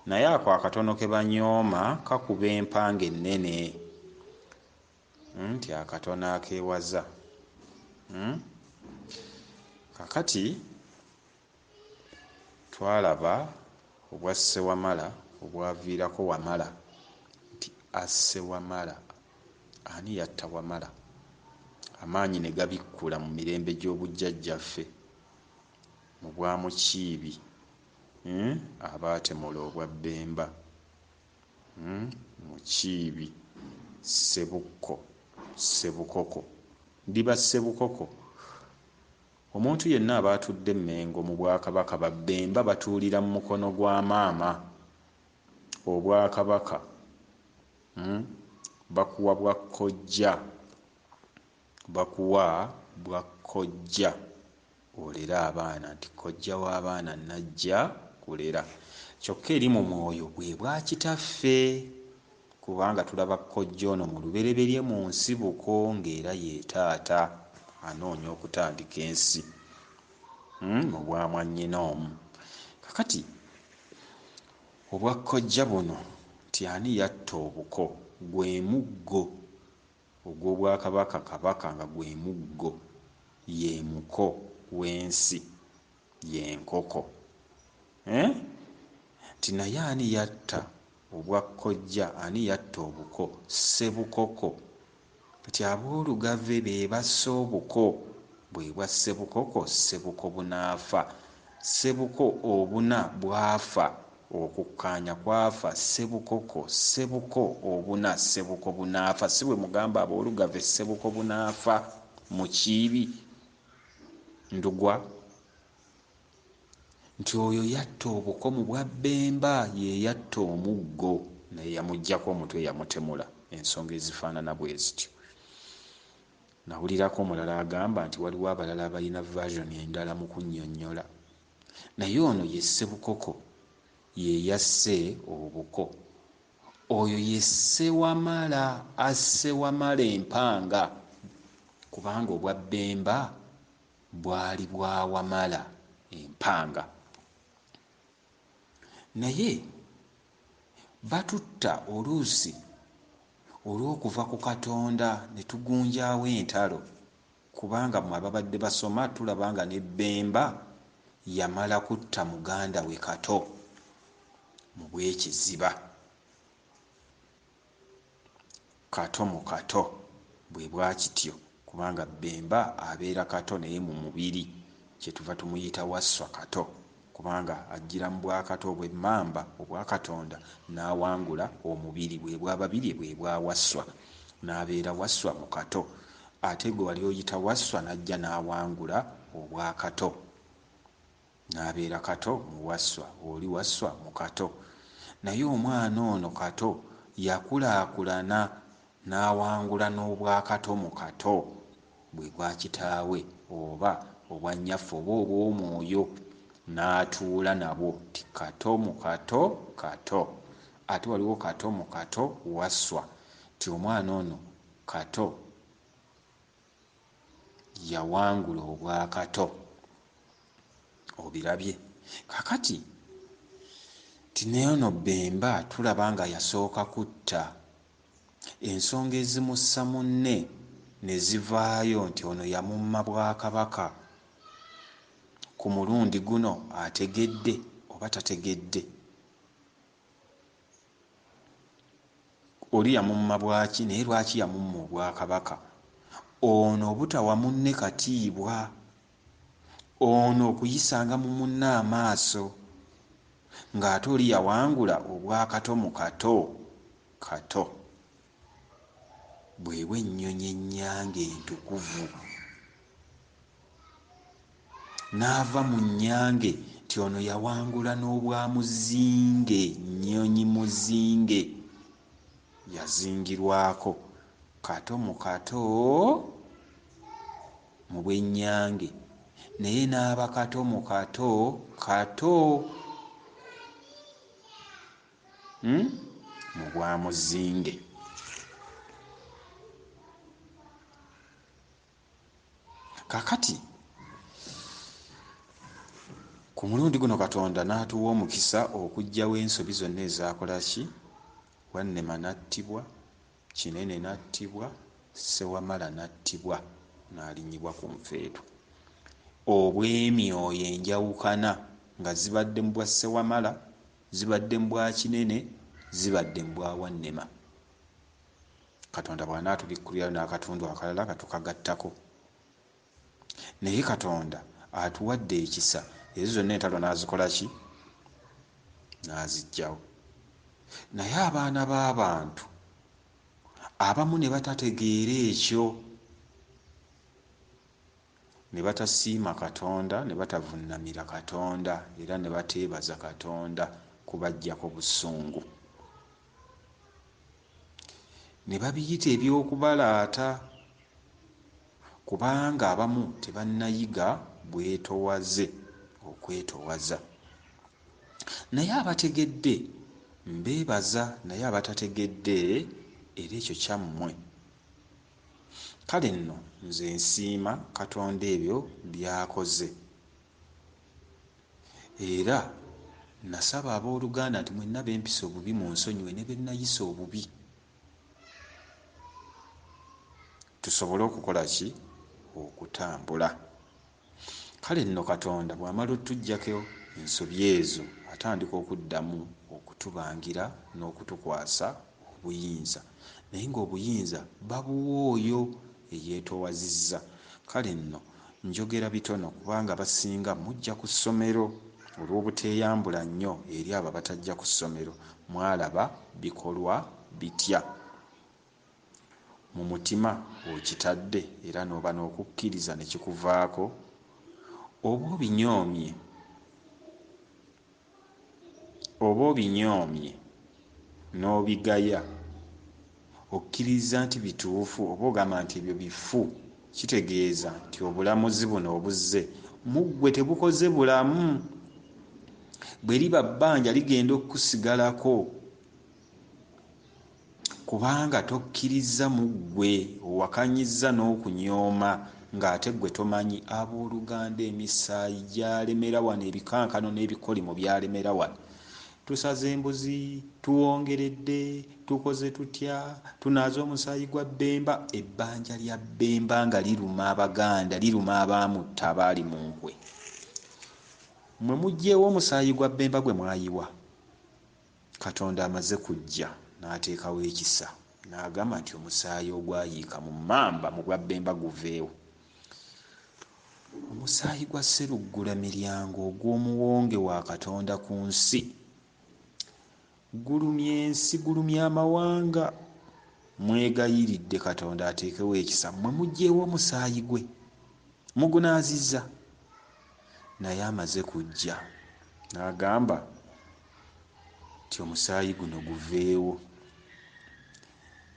Naye ako akatono ke banyooma kakuba empanga ennene, nti akatono akeewaza. Kakati twalaba obwa Ssewamala obwaviirako Wamala nti asse Wamala. Ani yatta Wamala? Amaanyi ne gabikkula mu mirembe gy'obujjajjaffe mu bwa Mukiibi, abaatemula obwa Bbemba. Mukiibi Ssebukko, Ssebukoko. Ndiba Ssebukoko. Omuntu yenna aba atudde Mmengo mu Bwakabaka, Babbemba batuulira mu mukono gwa maama. Obwakabaka bakuwa bwa kojja, bakuwa bwa kojja olere abaana nti kojja w'abaana najja kulera. Kyokka eri mu mwoyo bwe bwa kitaffe, kubanga tulaba kojja ono mu lubereberye mu nsibuko ng'era ye taata anoonya okutandika ensi mu bwa mwannyina omu. Kakati obwa kojja buno nti ani yatta obuko, gwe muggo ogw'obwakabaka kabaka nga gwe muggo, ye muko w'ensi, y'enkoko. Nti naye ani yatta obwa kojja, ani yatta obuko? Ssebukoko. Nti aboolugave be basse obuko, bwe bwa Ssebukoko, Ssebuko bunaafa. Ssebuko obuna bwafa, okukkaanya kwafa. Ssebukoko, Ssebuko obuna, Ssebuko bunaafa. Si bwe mugamba aboolugave Ssebuko bunaafa Mukiibi Ndugwa nti oyo yatta obuko mu bwa Bbemba, ye yatta omuggo, naye yamuggyako omutwe yamutemula. Ensonga ezifaanana bwe zityo. Nawulirako omulala agamba nti waliwo abalala abalina version endala mu kunnyonnyola, naye ono ye Ssebukoko ye yasse obuko. Oyo ye Ssewamala, asse Wamala empanga, kubanga obwa Bbemba bwali bwa Wamala empanga. Naye batutta oluusi olw'okuva ku Katonda ne tugunjaawo entalo. Kubanga mmwe ababadde basoma tulaba nga ne Bemba yamala kutta muganda we Kato mu bw'ekiziba. Kato mu Kato bwe bwa kityo, kubanga Bemba abeera Kato naye mu mubiri, kyetuva tumuyita Wasswa Kato, kubanga ajjira mu bwakato obw'emmamba obwa Katonda n'awangula omubiri, bwe bwa Babirye bwe bwa Wasswa, n'abeera Wasswa mu Kato. Ate gwe wali oyita Wasswa n'ajja n'awangula obwa Kato, n'abeera Kato mu Wasswa, oli Wasswa mu Kato. Naye omwana ono Kato yakulaakulana n'awangula n'obwakato mu Kato, bwe bwa kitaawe oba obwa nnyaffe oba obw'omwoyo, n'atuula nabwo nti Kato mu Kato Kato. Ate waliwo Kato mu Kato Wasswa, nti omwana ono Kato yawangula obwakato. Obirabye? Kakati nti naye ono Bemba tulaba nga yasooka kutta, ensonga ezimussa munne ne zivaayo nti ono yamumma bwakabaka. Ku mulundi guno ategedde oba tategedde? Oli yamumma bwaki, naye lwaki yamumma obwakabaka? Ono obutawa munne katiibwa, ono okuyisanga mu munne amaaso, ng'ate oli yawangula obwakato mu Kato. Kato bwe bw'ennyonyi ennyange entukuvu, n'ava mu nnyange nti ono yawangula n'obwa muzinge, nnyonyi muzinge yazingirwako. Kato mu Kato mu bw'ennyange, naye n'aba Kato mu Kato Kato mu bwa muzinge. Kakati ku mulundi guno Katonda n'atuwa omukisa okuggyawo ensobi zonna ezaakola ki? Wannema n'attibwa, Kinene n'attibwa, Ssewamala n'attibwa, n'alinnyibwa ku nfeetu. Obw'emyoyo enjawukana nga zibadde mu bwa Ssewamala, zibadde mu bwa Kinene, zibadde mu bwa Wannema. Katonda bw'anaatubikkulirayo n'akatundu akalala nga tukagattako. Naye Katonda atuwadde ekisa, ezo zonna entalo n'azikola ki? N'aziggyawo. Naye abaana b'abantu abamu ne batategeera ekyo, ne batasiima Katonda, ne batavunnamira Katonda, era ne bateebaza Katonda kubaggyako busungu. Ne babiyita eby'okubalaata, kubanga abamu tebannayiga bwetowaze okwetowaza. Naye abategedde mbeebaza, naye abatategedde era ekyo kyammwe. Kale nno nze nsiima Katonda ebyo by'akoze. Era nasaba abooluganda nti mwenna be mpisa obubi munsonyiwe ne be nayisa obubi, tusobole okukola ki? Okutambula. Kale nno Katonda bw'amala otuggyako ensobi ezo, atandika okuddamu okutubangira n'okutukwasa obuyinza, naye ng'obuyinza babuwa oyo eyeetoowazizza. Kale nno njogera bitono kubanga abasinga mujja ku ssomero olw'obuteeyambula nnyo eri abo abatajja ku ssomero. Mwalaba bikolwa bitya? Mu mutima okitadde era n'oba n'okukkiriza ne kikuvaako, oba obinyoomye, oba obinyoomye n'obigaya, okkiriza nti bituufu oba ogamba nti ebyo bifu, kitegeeza nti obulamuzi buno obuzze mu ggwe tebukoze bulamu. Bwe liba bbanja ligenda okukusigalako, kubanga tokkirizza mu ggwe, owakanyizza n'okunyooma ng'ate ggwe tomanyi. Abooluganda, emisaayi gyalemera wano, ebikankano n'ebikolimo byalemera wano. Tusaze embuzi, tuwongeredde, tukoze tutya, tunaaze omusaayi gwa Bbemba. Ebbanja lya Bbemba nga liruma Abaganda, liruma abaamutta abaali mu nkwe. Mmwe muggyeewo omusaayi gwa Bbemba gwe mwayiwa. Katonda amaze kujja n'ateekawo ekisa, n'agamba nti omusaayi ogwayiika mu mmamba mu bwa Bbemba guveewo. Omusaayi gwa Sseruggula Miryango ogw'omuwonge wa Katonda ku nsi gulumya ensi, gulumya amawanga. Mwegayiridde Katonda ateekewo ekisa, mmwe muggyeewo omusaayi gwe mugunaazizza. Naye amaze kujja n'agamba nti omusaayi guno guveewo.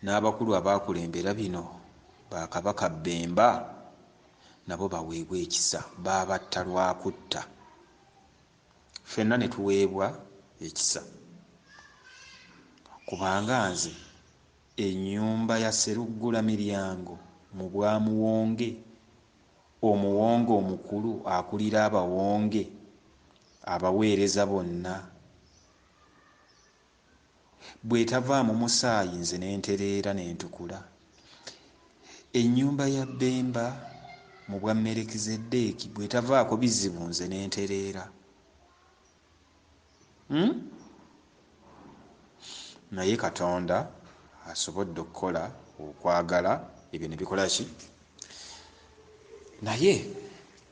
N'abakulu abaakulembera bino bakabaka Bbemba nabo baweebwe ekisa, baabatta lwakutta, ffenna ne tuweebwa ekisa. Kubanga nze ennyumba ya Sseruggula Miryango mu bwamuwonge, omuwonge omukulu akulira abawonge abaweereza bonna, bw'etavaamu musaayi nze ne ntereera ne ntukula. Ennyumba ya Bbemba mu bwa Merekizedeeki bw'etavaako bizibu nze ne ntereera. Naye Katonda asobodde okukola okwagala ebyo ne bikola ki? Naye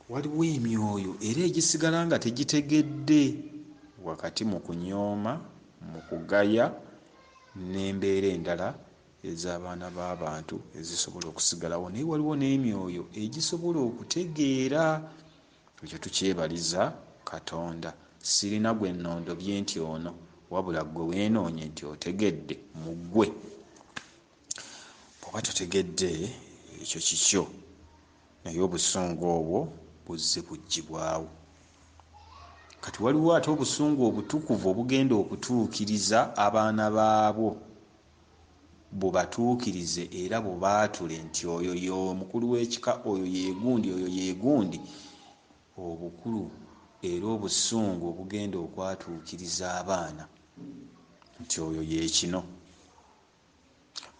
waliwo emyoyo era egisigala nga tegitegedde wakati mu kunyooma, mu kugaya n'embeera endala ez'abaana b'abantu ezisobola okusigalawo. Naye waliwo n'emyoyo egisobola okutegeera. Ekyo tukyebaliza Katonda. Sirina gwe nnondobye nti ono, wabula ggwe weenoonye nti otegedde mu ggwe. Bw'oba totegedde ekyo kikyo, naye obusungu obwo buzze buggyibwawo. Kati waliwo ate obusungu obutukuvu obugenda okutuukiriza abaana baabwo, bubatuukirize era bubaatule nti oyo y'omukulu w'ekika, oyo yeegundi, oyo yeegundi. Obukulu era obusungu obugenda okwatuukiriza abaana nti oyo ye kino.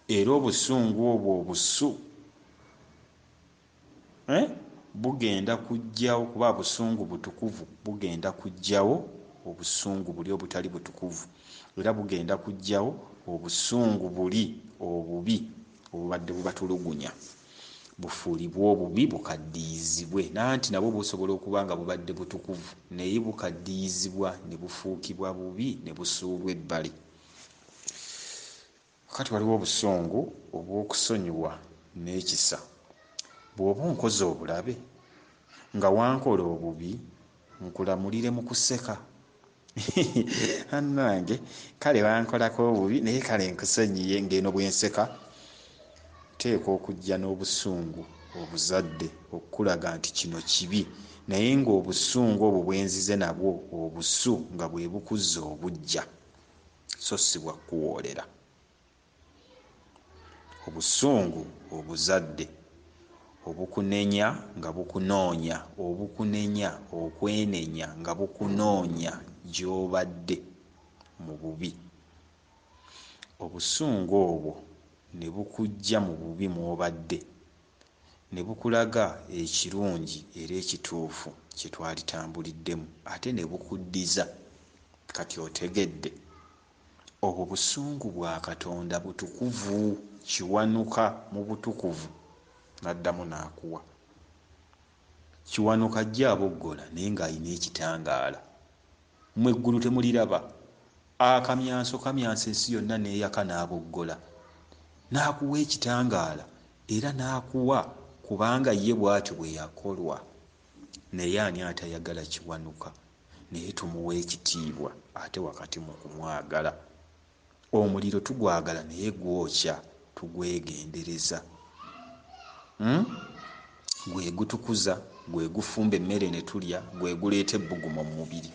Era obusungu obwo obusu bugenda kujjawo, kuba busungu butukuvu, bugenda kujjawo obusungu buli obutali butukuvu, era bugenda kujjawo obusungu buli obubi obubadde bubatulugunya, bufuulibwe obubi bukaddiyizibwe. Nanti nabwo busobola okuba nga bubadde butukuvu, naye bukaddiyizibwa ne bufuukibwa bubi ne busuulwa ebbali. Kati waliwo obusungu obw'okusonyiwa n'ekisa. Bw'oba onkoze obulabe nga wankola obubi, nkulamulire mu kuseka. Annange kale wankolako obubi naye kale nkusonyiye, ng'eno bwe nseka. Nteekwa okujja n'obusungu obuzadde okukulaga nti kino kibi, naye ng'obusungu obwo bwe nzize nabwo obusu nga bwe bukuzza obuggya, so si bwa kuwoolera. Obusungu obuzadde obukunenya nga bukunoonya, obukunenya okwenenya nga bukunoonya gy'obadde mu bubi. Obusungu obwo ne bukujja mu bubi mw'obadde, ne bukulaga ekirungi era ekituufu kye twalitambuliddemu, ate ne bukuddiza. Kati otegedde. Obwo busungu bwa Katonda butukuvu, kiwanuka mu butukuvu n'addamu n'akuwa. Kiwanuka ajja aboggola naye ng'alina ekitangaala. Mmwe eggulu temuliraba. Akamyanso kamyansa ensi yonna n'eyaka n'aboggola. N'akuwa ekitangaala era n'akuwa kubanga ye bw'atyo bwe yakolwa. Naye ani atayagala Kiwanuka? Naye tumuwa ekitiibwa ate wakati mu kumwagala. Omuliro tugwagala naye gwokya, tugwegendereza. Gwe gutukuza, gwe gufumba emmere ne tulya, gwe guleeta ebbugumu mu mubiri.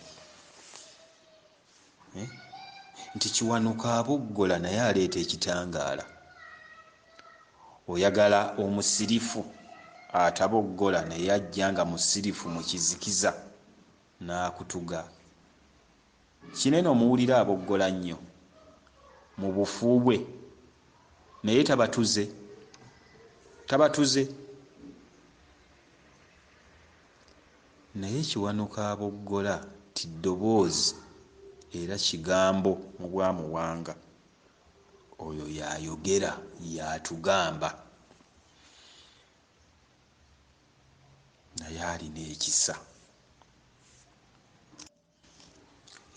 Nti Kiwanuka aboggola naye aleeta ekitangaala. Oyagala omusirifu ataboggola naye ajja nga musirifu mu kizikiza n'akutuga. Kinene omuwulira aboggola nnyo mu bufu bwe, naye tabatuze, tabatuze. Naye Kiwanuka aboggola ti ddoboozi era kigambo mu Bwamuwanga. Oyo y'ayogera, y'atugamba. Naye alina ekisa.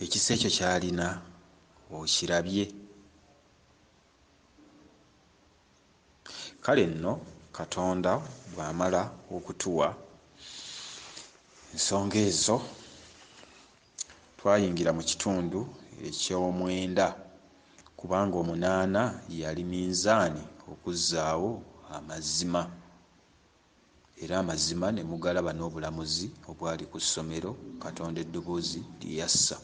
Ekisa ekyo ky'alina okirabye. Kale nno Katonda bw'amala okutuwa ensonga ezo, twayingira mu kitundu eky'omwenda, kubanga omunaana yali minzaani okuzzaawo amazima. Era amazima ne mugalaba n'obulamuzi obwali ku ssomero Katonda eddoboozi lye yassa.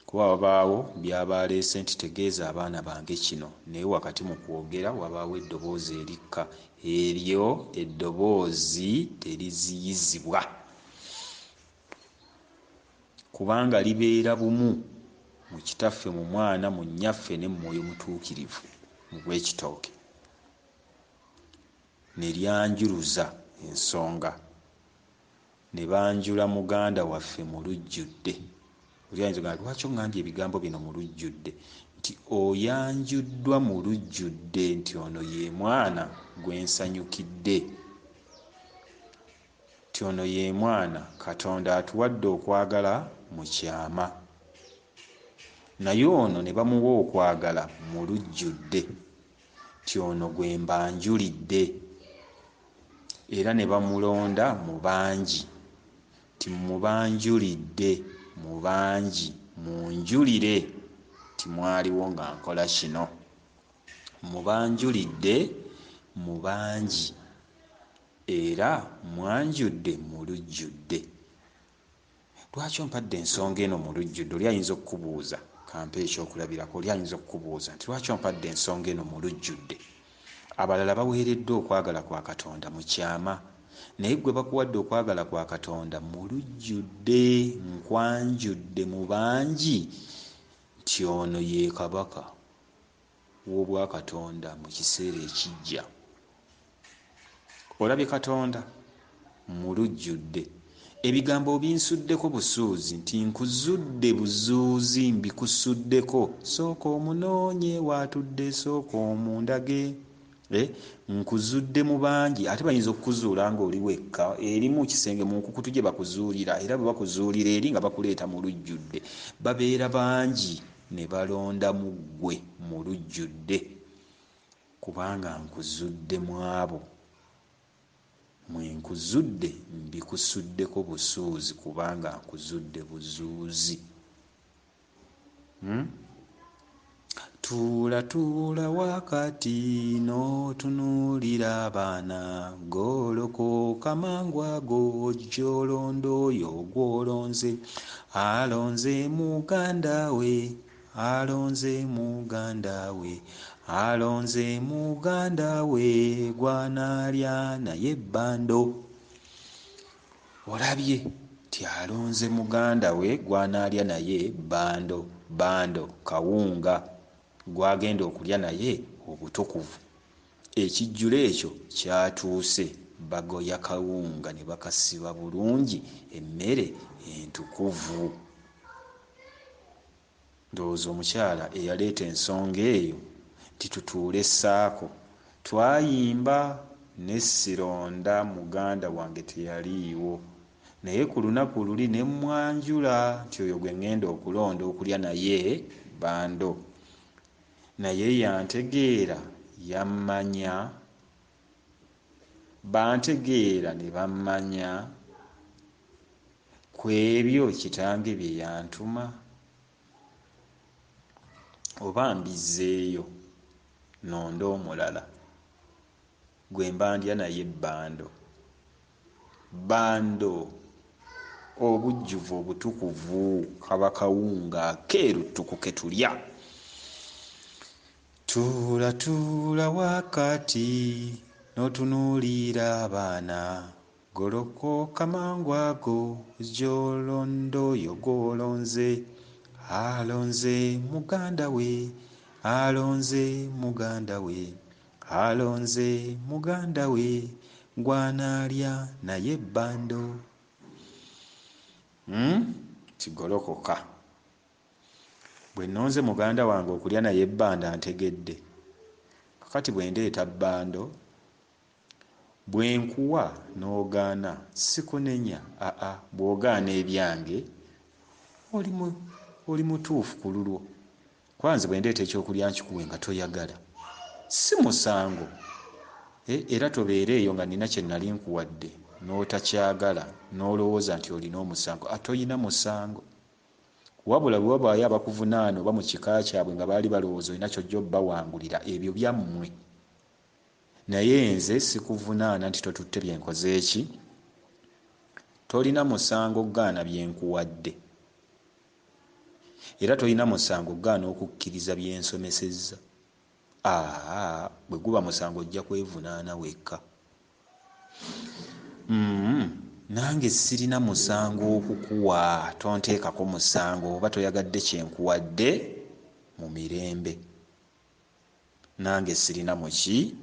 Kuba wabaawo by'aba aleese nti tegeeza abaana bange kino, naye wakati mu kwogera wabaawo eddoboozi erikka. Eryo eddoboozi teriziyizibwa, kubanga libeera bumu mu Kitaffe, mu Mwana, mu Nnyaffe ne mu Mwoyo Mutuukirivu mu Bwekitooke. Ne lyanjuluza ensonga, ne banjula muganda waffe mu lujjudde. Oli ayinza okugamba, lwaki oŋŋambye ebigambo bino mu lujjudde? Nti oyanjuddwa mu lujjudde nti ono ye mwana gwe nsanyukidde, nti ono ye mwana Katonda atuwadde okwagala mu kyama, naye ono ne bamuwa okwagala mu lujjudde, nti ono gwe mbanjulidde, era ne bamulonda mu bangi, nti mubanjulidde mu bangi, munjulire nti mwaliwo nga nkola kino. Mubanjulidde mu bangi, era mwanjudde mu lujjudde. Lwaki ompadde ensonga eno mu lujjudde? Oli ayinza okukubuuza, kampe ekyokulabirako, oli ayinza okukubuuza nti lwaki ompadde ensonga eno mu lujjudde? Abalala baweereddwa okwagala kwa Katonda mu kyama, naye ggwe bakuwadde okwagala kwa Katonda mu lujjudde. Nkwanjudde mu bangi nti ono ye kabaka w'Obwakatonda mu kiseera ekijja. Olabye Katonda mu lujjudde. Ebigambo obinsuddeko busuuzi nti nkuzudde buzuuzi, mbikusuddeko. Sooka omunoonye w'atudde, sooka omundage. Nkuzudde mu bangi. Ate bayinza okukuzuula ng'oli wekka eri mu kisenge mu nkukutu gye bakuzuulira, era bwe bakuzuulira eri nga bakuleeta mu lujjudde. Babeera bangi ne balondamu ggwe mu lujjudde, kubanga nkuzudde mu abo. Mwe nkuzudde mbikusuddeko busuuzi, kubanga nkuzudde buzuuzi. Tuula tuula wakati n'otunuulira abaana, golokoka mangu ago ojja olonda oyo gw'olonze. Alonze muganda we, alonze muganda we, alonze muganda we gw'anaalya naye ebbando. Olabye nti alonze muganda we gw'anaalya naye bando, bando kawunga gw'agenda okulya naye obutukuvu. Ekijjulo ekyo kyatuuse, bagoya kawunga ne bakasiba bulungi emmere entukuvu. Ndowooza omukyala eyaleeta ensonga eyo nti tutuule ssaako, twayimba ne sironda muganda wange teyaliiwo, naye ku lunaku luli ne mmwanjula nti oyo gwe ŋŋenda okulonda okulya naye bando. Naye yantegeera, yammanya, bantegeera ne bammanya ku ebyo Kitange bye yantuma. Oba mbizzeeyo nnonde omulala gwe mba ndya naye ebbando. Bando obujjuvu obutukuvu kaba kawunga akeeru ttuku ke tulya. Tuula tuula wakati n'otunuulira abaana, golokoka mangu ago ojja olonda oyo gw'olonze. Alonze muganda we, alonze muganda we, alonze muganda we, gwanaalya naye ebbando. Kigolokoka. Bwe nnonze muganda wange okulya naye ebbanda ntegedde. Kakati bwe ndeeta bbando, bwe nkuwa n'ogaana sikunenya. Aa, bw'ogaana ebyange oli mutuufu ku lulwo. Kwanza bwe ndeeta ekyokulya nkikuwe nga toyagala, si musango. Era tobeera eyo nga nina kye nali nkuwadde n'otakyagala n'olowooza nti olina omusango. Toyina musango. Wabula bwe wabaayo abakuvunaana oba mu kika kyabwe nga baali balowooza olina ky'ojja obbawangulira, ebyo byammwe. Naye nze sikuvunaana nti totutte bye nkoze ki. Tolina musango okugaana bye nkuwadde. Era tolina musango okugaana okukkiriza bye nsomesezza. Bwe guba musango ojja kwevunaana wekka. Nange sirina musango okukuwa, tonteekako musango oba toyagadde kye nkuwadde mu mirembe. Nange sirina muki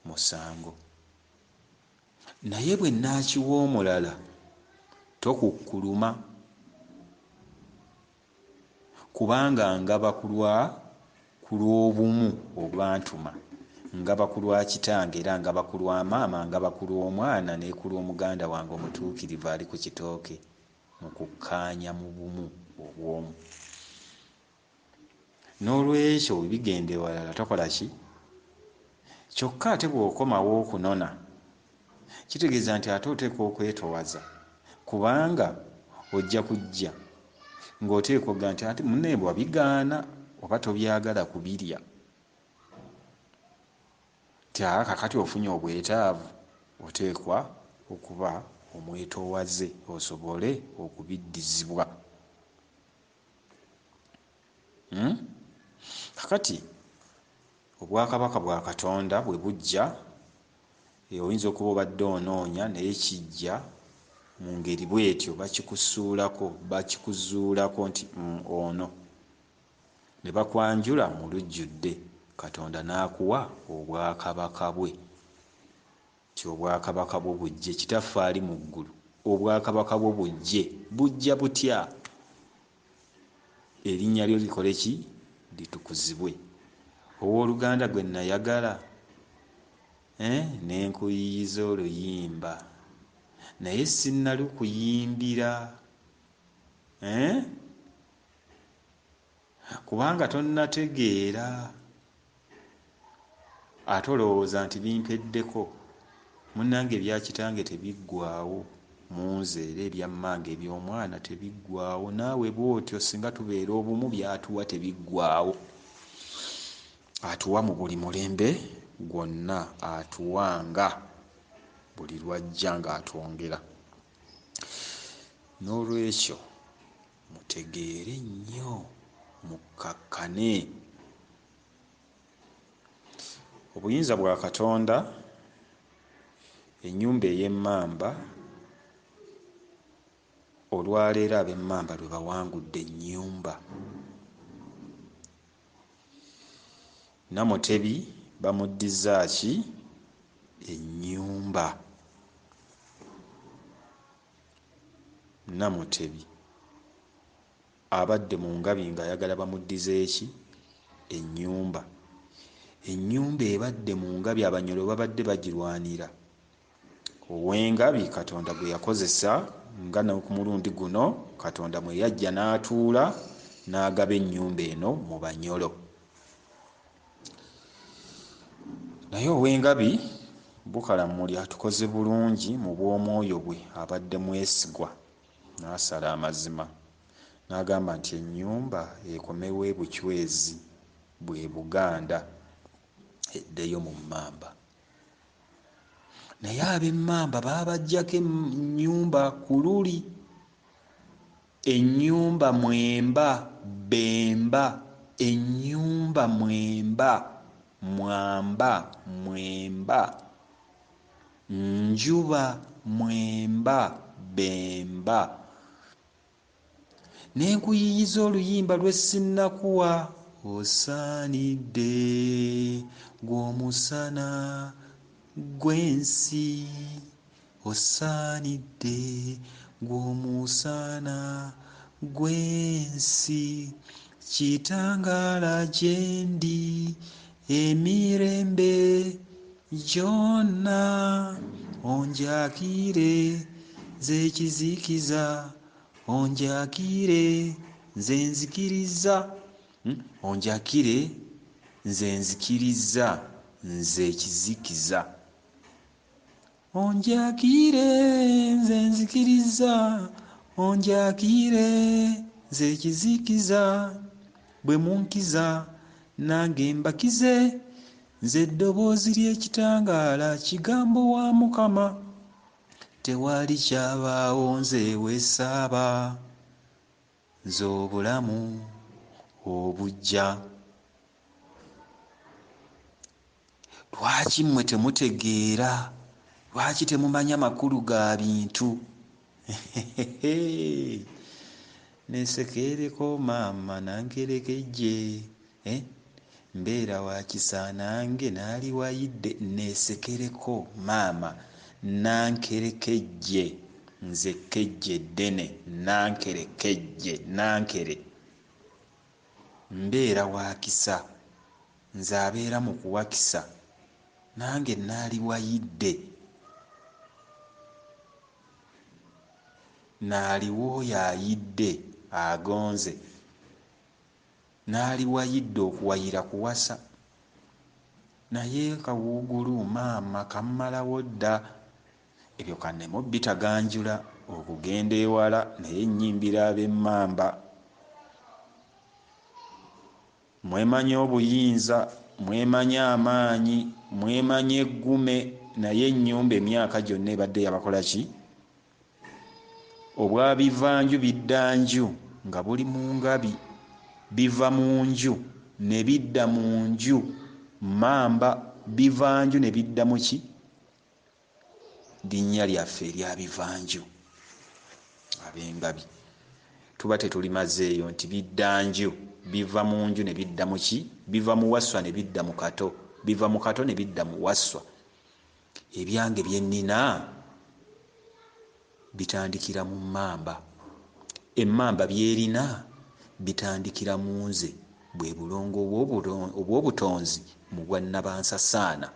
musango. Naye bwe nnaakiwa omulala tokukkuluma, kubanga ngaba ku lw'obumu obwantuma, ngaba ku lwa kitange era ngaba ku lwa maama, ngaba ku lw'omwana ne ku lw'omuganda wange omutuukirivu ali ku kitooke, mu kukkaanya mu bumu obw'omu. N'olwekyo bwe bigenda ewalala tokola ki? Kyokka ate bw'okomawo okunona, kitegeeza nti ate oteekwa okwetowaza, kubanga ojja kujja ng'oteekwa okuga nti ate munne wabigaana oba tobyagala kubirya. Nti kakati ofunye obwetaavu, oteekwa okuba omwetoowaze osobole okubiddizibwa. Kakati obwakabaka bwa Katonda bwe bujja, oyinza okuba obadde onoonya naye kijja mu ngeri bw'etyo, bakikusuulako, bakikuzuulako nti ono. Ne bakwanjula mu lujjudde, Katonda n'akuwa obwakabaka bwe. Nti obwakabaka bwo bujje, Kitaffe ali mu ggulu, obwakabaka bwo bujje. Bujja butya? Erinnya lyo likole ki? Litukuzibwe. Owooluganda gwe nayagala, ne nkuyiiyiza oluyimba, naye sinnalukuyimbira, kubanga tonnategeera. Ate olowooza nti bimpeddeko. Munnange ebya kitange tebiggwaawo mu nze, era ebya mmange eby'omwana tebiggwaawo. Naawe bw'otyo singa tubeera obumu, by'atuwa tebiggwaawo. Atuwa mu buli mulembe gwonna, atuwanga buli lw'ajja ng'atwongera. N'olwekyo mutegeere nnyo, mukkakkane. Obuyinza bwa Katonda, ennyumba ey'emmamba, olwaleero ab'emmamba lwe bawangudde ennyumba. Namutebi bamuddizza ki? Ennyumba. Namutebi abadde mu ngabi ng'ayagala bamuddize ki? Ennyumba. Ennyumba ebadde mu ngabi, Abanyolo babadde bagirwanira. Ow'engabi Katonda gwe yakozesa nga ku mulundi guno Katonda mwe yajja n'atuula n'agaba ennyumba eno mu Banyolo. Naye ow'engabi Bukalamuli atukoze bulungi mu bw'omwoyo bwe, abadde mwesigwa n'asala amazima n'agamba nti ennyumba ekomewo e Buchwezi bwe Buganda eddeyo mu mmamba. Naye ab'emmamba baabaggyako ennyumba ku luli, ennyumba mwemba bemba, ennyumba mwemba mwamba mwemba, njuba mwemba bemba. Ne nkuyiiyiza oluyimba lwe sinnakuwa. Osaanidde gw'omusana gw'ensi, osaanidde gw'omusana gw'ensi, kitangaala gye ndi emirembe gyonna, onjakire nze ekizikiza, onjakire nze nzikiriza, onjakire nze nzikiriza, nze ekizikiza, onjakire nze nzikiriza, onjakire nze ekizikiza, bwe munkiza nange mbakize, nze eddoboozi ly'ekitangaala, kigambo wa Mukama, tewali kyabaawo nze wesaaba, nze obulamu obujja. Lwaki mmwe temutegeera? Lwaki temumanya makulu ga bintu? Nesekereko maama nankerekejje, mbeera wa kisa nange naali wayidde. Nesekereko maama nankerekejje, nze kejje ddene, nankerekejje, nankere. Mbeera wa kisa, nze abeera mu kuwakisa, nange naali wayidde. Naaliwo oyo ayidde agonze, naali wayidde okuwayira kuwasa. Naye kawuugulu maama kammalawo dda. Ebyo kanneme obitaganjula okugenda ewala, naye nnyimbira ab'emmamba. Mwemanyi obuyinza, mwemanyi amaanyi, mwemanyi eggume, naye ennyumba emyaka gyonna ebadde yabakola ki? Obwa bivanju biddanju nga buli mu ngabi, biva mu nju ne bidda mu nju, mmamba bivanju ne bidda mu ki? Linnya lyaffe erya bivanju ab'engabi tuba tetulimazeeyo nti biddanju biva mu nju ne bidda mu ki? Biva mu wasswa ne bidda mu kato, biva mu kato ne bidda mu wasswa. Ebyange bye nnina bitandikira mu mmamba, emmamba by'erina bitandikira mu nze, bwe bulongo obw'obutonzi mu bwannabansasaana.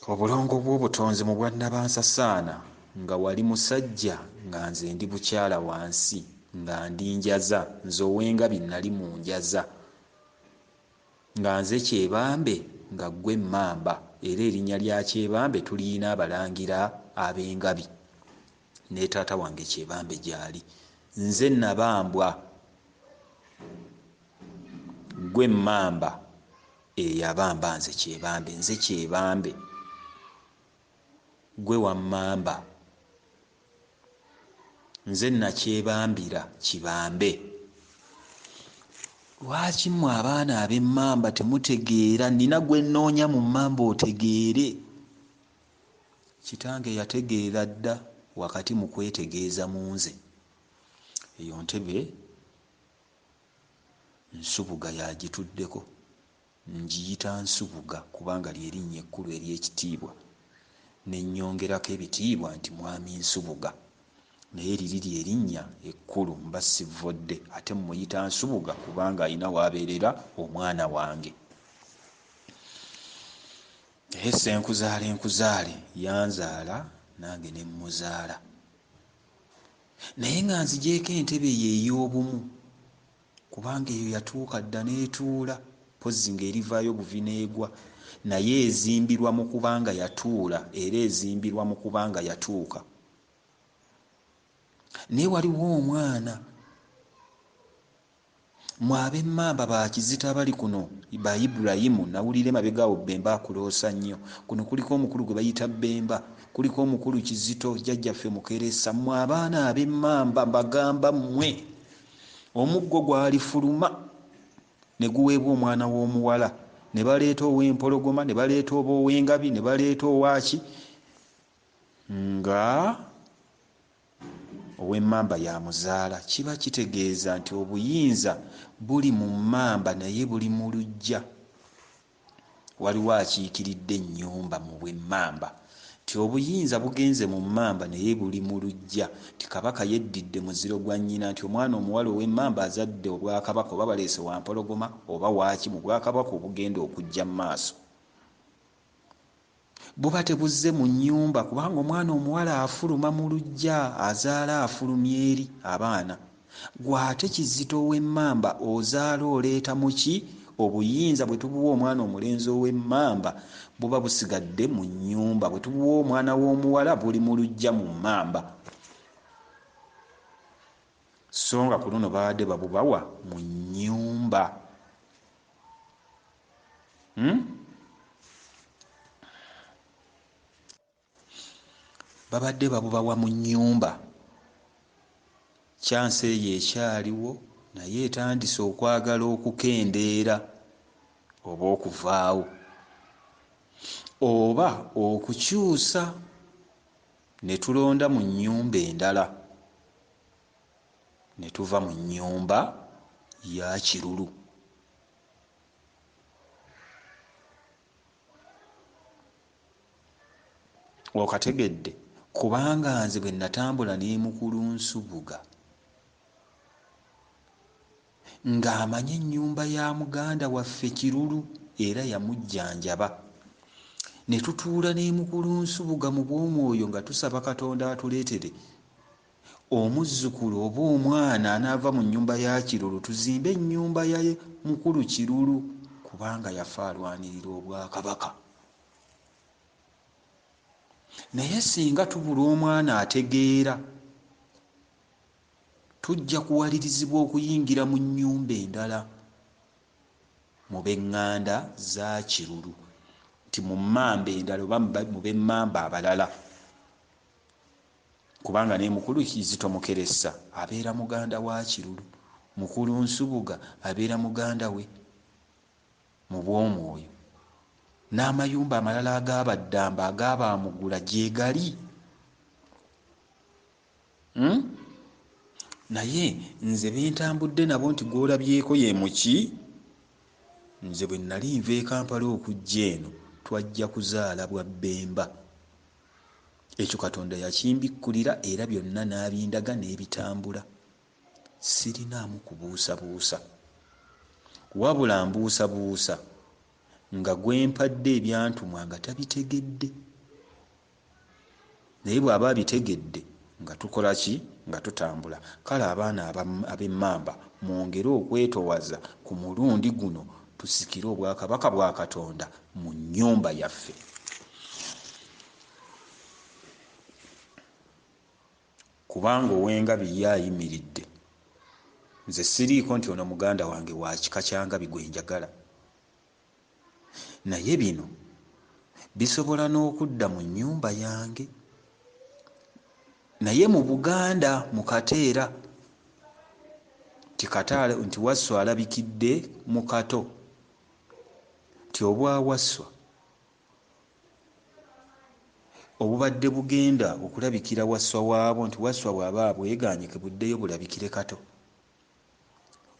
Obulongo bw'obutonzi mu bwannabansasaana, nga wali musajja nga nze ndi bukyala wansi, nga ndi njaza, nze ow'engabi nali mu njaza, nga nze kyebambe nga ggwe mmamba, era erinnya lya kyebambe tuliyina abalangira ab'engabi, ne taata wange kyebambe gy'ali. Nze nabambwa, ggwe mmamba eyabamba nze kyebambe, nze kyebambe, ggwe wammamba, nze nakyebambira kibambe. Lwaki mmwe abaana ab'emmamba temutegeera? Nnina gwe nnoonya mu mmamba otegeere. Kitange yategeera dda wakati mu kwetegeeza mu nze. Eyo ntebe Nsubuga y'agituddeko. Ngiyita Nsubuga kubanga lye linnya ekkulu ery'ekitiibwa, ne nnyongerako ebitiibwa nti Mwami Nsubuga. Naye liri lye linnya ekkulu mba sivvodde, ate mmuyita Nsubuga kubanga alina w'abeerera omwana wange. Naye ssenkuzaale nkuzaale yanzaala nange ne mmuzaala. Naye nga nzigyeko entebe eyo ey'obumu, kubanga eyo yatuuka dda n'etuula, mpozzi ng'erivaayo buvi n'egwa, naye ezimbirwa mu kuba nga yatuula era ezimbirwa mu kuba nga yatuuka. Naye waliwo omwana, mmwe ab'emmamba ba Kizito abali kuno, ba Ibulayimu, nawulira emabega awo Bemba akuloosa nnyo. Kuno kuliko omukulu gwe bayita Bemba, kuliko omukulu Kizito, jjajjaffe Mukeresa. Mmwe abaana ab'emmamba mbagamba mmwe, omuggo gwalifuluma ne guweebwa omwana w'omuwala, ne baleeta ow'empologoma, ne baleeta oba ow'engabi, ne baleeta owaaki, nga Ow'emmamba y'amuzaala. Kiba kitegeeza nti obuyinza buli mu mmamba naye buli mu luggya. Waliwo akiikiridde ennyumba mu bw'emmamba, nti obuyinza bugenze mu mmamba naye buli mu luggya, nti Kabaka yeddidde muziro gwa nnyina, nti omwana omuwala ow'emmamba azadde obwakabaka, oba baleese Wampologoma oba waaki mu bwakabaka obugenda okujja mu maaso. Buba tebuzze mu nnyumba, kubanga omwana omuwala afuluma mu luggya, azaala afulumya eri abaana. Gw'ate Kizito ow'emmamba ozaala oleeta muki? Obuyinza bwe tubuwa omwana omulenzi ow'emmamba buba busigadde mu nnyumba, bwe tubuwa omwana w'omuwala buli mu luggya mu mmamba. So nga ku luno babadde babubawa mu nnyumba. Babadde babubawa mu nnyumba. Kyansi eyo ekyaliwo naye etandise okwagala okukendeera oba okuvaawo oba okukyusa ne tulonda mu nnyumba endala ne tuva mu nnyumba ya Kirulu. Okategedde? Kubanga nze bwe natambula ne mukulu Nsubuga ng'amanyi ennyumba ya muganda waffe Kirulu era yamujjanjaba. Ne tutuula ne mukulu Nsubuga mu bw'omwoyo nga tusaba Katonda atuleetere omuzzukulu oba omwana anaava mu nnyumba ya Kirulu, tuzimbe ennyumba ya mukulu Kirulu, kubanga yafa alwanirira obwakabaka. Naye singa tubula omwana ategeera, tujja kuwalirizibwa okuyingira mu nnyumba endala mu b'eŋŋanda za Kirulu, nti mu mmamba endala oba mu b'emmamba abalala, kubanga ne mukulu Kizito Mukeressa abeera muganda wa Kirulu, mukulu Nsubuga abeera muganda we mu bw'omwoyo, n'amayumba amalala ag'abaddamba ag'abaamugula gye gali. Naye nze bentambudde nabo nti gw'olabyeko ye muki, nze bwe nali nva e Kampala okujja eno twajja kuzaala bwa Bbemba. Ekyo Katonda yakimbikkulira era byonna n'abindaga n'ebitambula. Sirinaamu kubuusabuusa, wabula mbuusabuusa nga gwe mpadde ebyantumwa nga tabitegedde. Naye bw'aba abitegedde nga tukola ki? Nga tutambula. Kale abaana ab'emmamba mwongere okwetowaza ku mulundi guno tusikire obwakabaka bwa Katonda mu nnyumba yaffe. Kubanga ow'engabi ye ayimiridde. Nze siriiko nti ono muganda wange wa kika kya ngabi gwe njagala. Naye bino bisobola n'okudda mu nnyumba yange. Naye mu Buganda mu Kateera nti Kataale nti Wasswa alabikidde mu Kato, nti obwa Wasswa obubadde bugenda okulabikira Wasswa waabwo, nti Wasswa bw'aba abwegaanye kebuddeyo bulabikire Kato,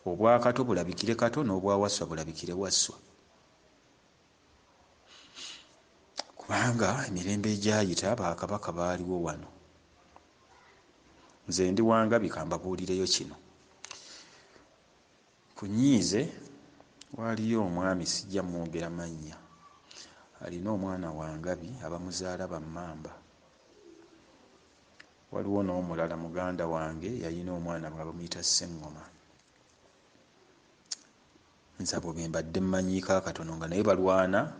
obwa Kato bulabikire Kato n'obwa Wasswa bulabikire Wasswa. Kubanga emirembe egyayita bakabaka baaliwo wano. Nze ndi wa Ngabi, kambabuulireyo kino. Ku Nnyiize waaliyo omwami, sijja mwogera mannya, alina omwana wa Ngabi abamuzaala ba Mmamba. Waliwo n'omulala muganda wange yalina omwana nga bamuyita Sseŋŋoma. Nze abo be mbadde mmanyiiko akatono nga naye balwana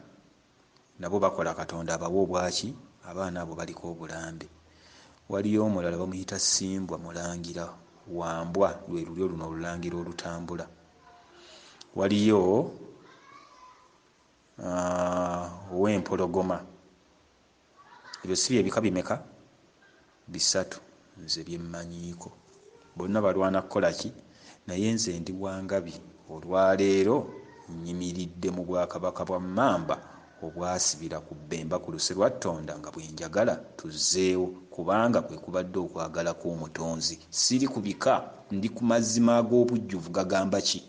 nabo bakola Katonda abawe obwaki, abaana abo baliko obulambe. Waliyo omulala bamuyita Ssimbwa Mulangira Wambwa, lwe lulyo luno olulangira olutambula. Waliyo ow'Empologoma. Ebyo si bye bika bimeka? Bisatu nze bye mmanyiiko. Bonna balwana kukola ki? Naye nze ndi wa Ngabi. Olwaleero nnyimiridde mu bwakabaka bwa Mmamba obwasibira ku Bbemba ku luse lwa Ttonda nga bwe njagala tuzzeewo kubanga kwe kubadde okwagala kw'Omutonzi. Siri ku bika, ndi ku mazima ag'obujjuvu gagamba ki?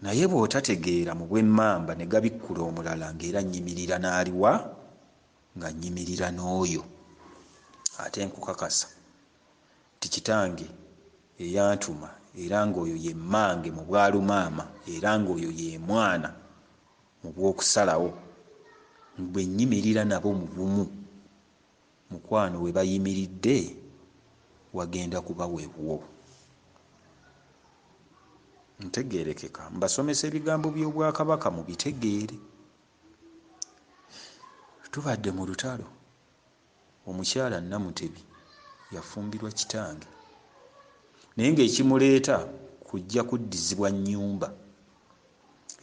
Naye bw'otategeera mu bw'emmamba ne gabikkula omulala ng'era nnyimirira n'aliwa? Nga nnyimirira n'oyo. Ate nkukakasa nti Kitange eyantuma era ng'oyo ye mmange mu bwalumaama era ng'oyo ye mwana mu bw'okusalawo, bwe nnyimirira nabo mu bumu, mukwano we bayimiridde wagenda kuba wewwo. Ntegeerekeka? Mbasomesa ebigambo by'Obwakabaka mubitegeere. Tubadde mu lutalo. Omukyala Namutebi yafumbirwa kitange naye ng'ekimuleeta kujja kuddizibwa nnyumba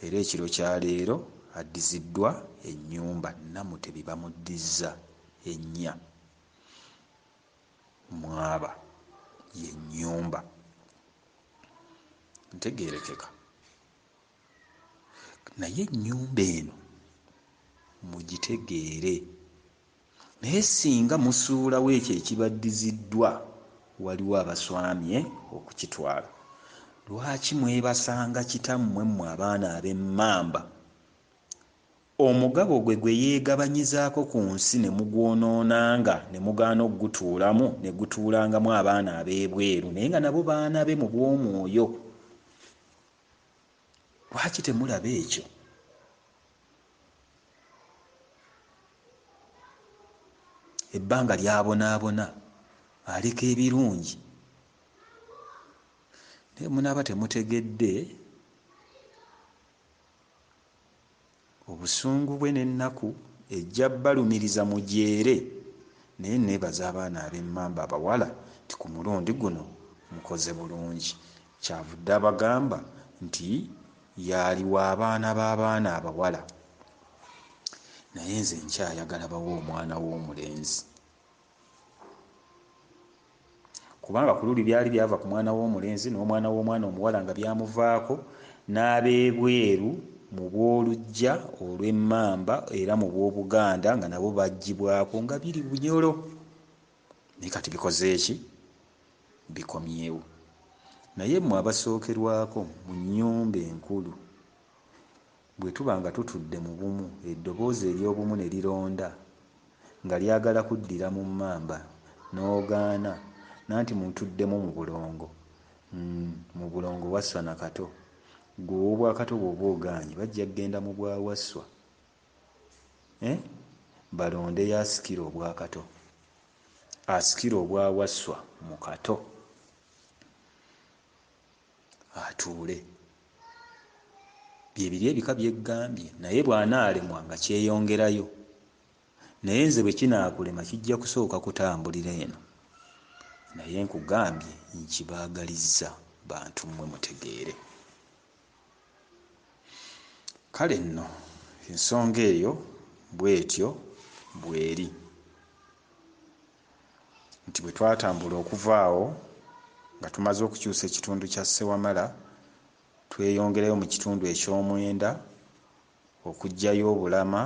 era ekiro kya leero addiziddwa ennyumba. Namutebi bamuddizza ennya mw'aba y'ennyumba. Ntegeerekeka? Naye ennyumba eno mugitegeere. Naye singa musuulawo ekyo ekibaddiziddwa, waliwo abaswamye okukitwala. Lwaki mwebasanga kitammwe mmwe abaana ab'emmamba, omugabo gwe gwe yeegabanyizaako ku nsi ne mugwonoonanga ne mugaana okugutuulamu ne gutuulangamu abaana ab'ebweru naye nga nabo baana be mu bw'omwoyo? Lwaki temulaba ekyo? Ebbanga ly'abonaabona aleka ebirungi. Naye munaaba temutegedde obusungu bwe n'ennaku ejja balumiriza mujeere. Naye neebaza abaana ab'emmamba abawala nti ku mulundi guno mukoze bulungi. Kyavudde abagamba nti y'aliwa abaana b'abaana abawala. Naye nze nkyayagala bawe omwana w'omulenzi. Kubanga ku luli byali byava ku mwana w'omulenzi n'omwana w'omwana omuwala nga byamuvaako, n'ab'ebweru mu bw'oluggya olw'emmamba era mu bw'Obuganda nga nabo baggyibwako nga biri bunyolo. Naye kati bikoze ki? Bikomyewo. Naye mmwe abasookerwako mu nnyumba enkulu, bwe tuba nga tutudde mu bumu, eddoboozi ery'obumu ne lironda nga lyagala kuddira mu mmamba n'ogaana, nanti mutuddemu mu bulongo. Mu bulongo Wasswa na Kato. Ggwe ow'obwakato bw'oba ogaanye bajja kugenda mu bwa Wasswa. Eh? Balondeyo asikira obwakato. Asikira obwa Wasswa mu Kato atuule. Bye biri ebika bye ggambye naye bw'anaalemwa nga kyeyongerayo. Naye nze bwe kinaakulema kijja kusooka kutambulira eno. Naye nkugambye nkibaagalizza bantu mmwe mutegeere. Kale nno ensonga eyo bw'etyo bw'eri. Nti bwe twatambula okuva awo nga tumaze okukyusa ekitundu kya Ssewamala, tweyongerayo mu kitundu eky'omwenda okuggyayo obulama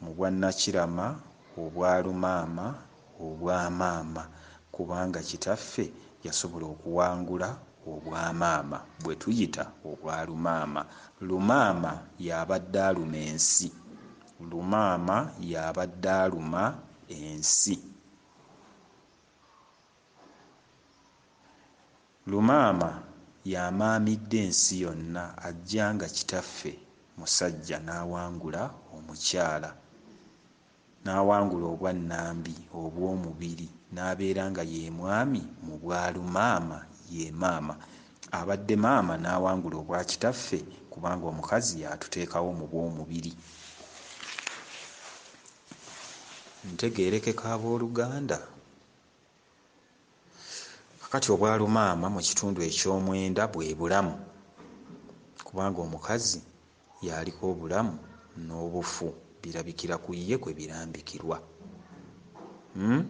mu bwannakirama obwa Lumaama obwa maama kubanga kitaffe yasobola okuwangula obwa maama bwe tuyita obwa Lumaama. Lumaama y'abadde aluma ensi. Lumaama y'abadde aluma ensi. Lumaama y'amaamidde ensi yonna ajja nga kitaffe musajja n'awangula omukyala, n'awangula obwannambi obw'omubiri n'abeera nga ye mwami mu bwa Lumaama ye maama. Abadde maama n'awangula obwa kitaffe kubanga omukazi y'atuteekawo mu bw'omubiri. Ntegeerekeka abooluganda? Kakati obwa Lumaama mu kitundu eky'omwenda bwe bulamu kubanga omukazi y'aliko obulamu n'obufu birabikira ku ye kwe birambikirwa. Hmm?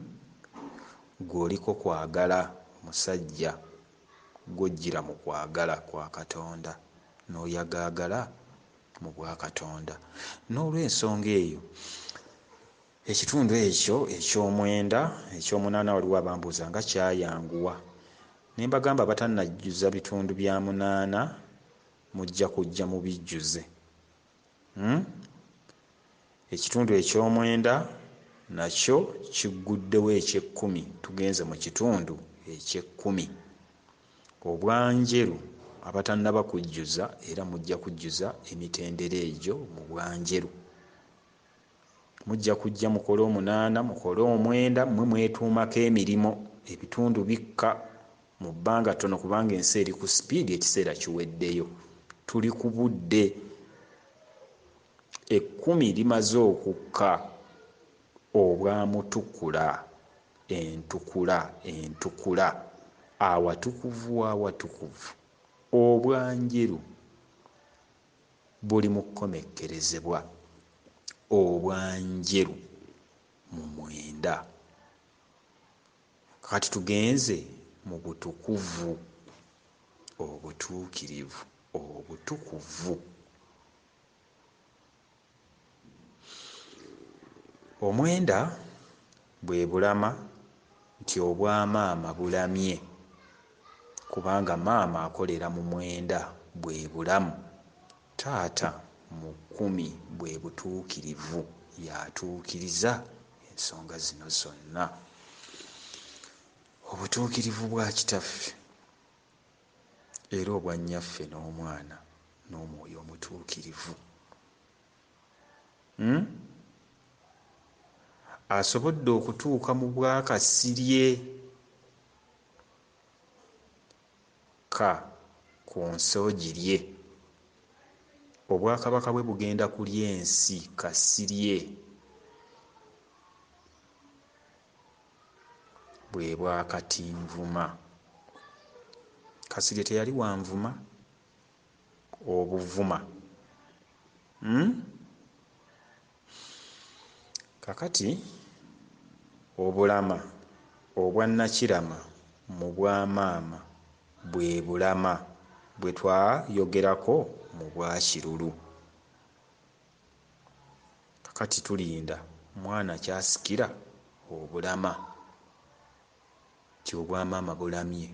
Ggwe oliko kwagala musajja gw'ojjira mu kwagala kwa Katonda n'oyagaagala Mu bwakatonda. N'olwensonga eyo ekitundu ekyo eky'omwenda, ekyomunaana, waliwo abambuuza nga kyayanguwa, ne mbagamba abatannajjuza bitundu bya munaana mujja kujja mubijjuze. Ekitundu eky'omwenda nakyo kigguddewo eky'ekkumi, tugenze mu kitundu eky'ekkumi. Obwanjeru abatannaba kujjuza era mujja kujjuza emitendera egyo mu bwanjeru. Mujja kujja mukole omunaana, mukole omwenda, mmwe mwetuumako emirimu, ebitundu bikka mu bbanga ttono kubanga ensi eri ku sipiidi, ekiseera kiweddeyo. Tuli ku budde. Ekkumi limaze okukka obwamutukula, entukula, entukula, awatukuvu w'awatukuvu. Obwanjeru buli mu kukomekkerezebwa, obwanjeru mu mwenda. Kati tugenze mu butukuvu, obutuukirivu, obutukuvu. Omwenda bwe bulama nti obwamaama bulamye, kubanga maama akolera mu mwenda bwe bulamu, taata mu kkumi bwe butuukirivu, y'atuukiriza ensonga zino zonna. Obutuukirivu bwa kitaffe era obwa nnyaffe n'omwana n'omwoyo omutuukirivu. Asobodde okutuuka mu bwakasirye ka ku nsi ogirye. Obwakabaka bwe bugenda kulya ensi kasirye. Bwe bwakatinvuma. Kasirye teyali wa nvuma, obuvuma. Kakati obulama obwannakirama mu bwamaama bwe bulama bwe twayogerako mu bwakirulu. Kakati tulinda mwana kyasikira obulama nti obwamaama bulamye.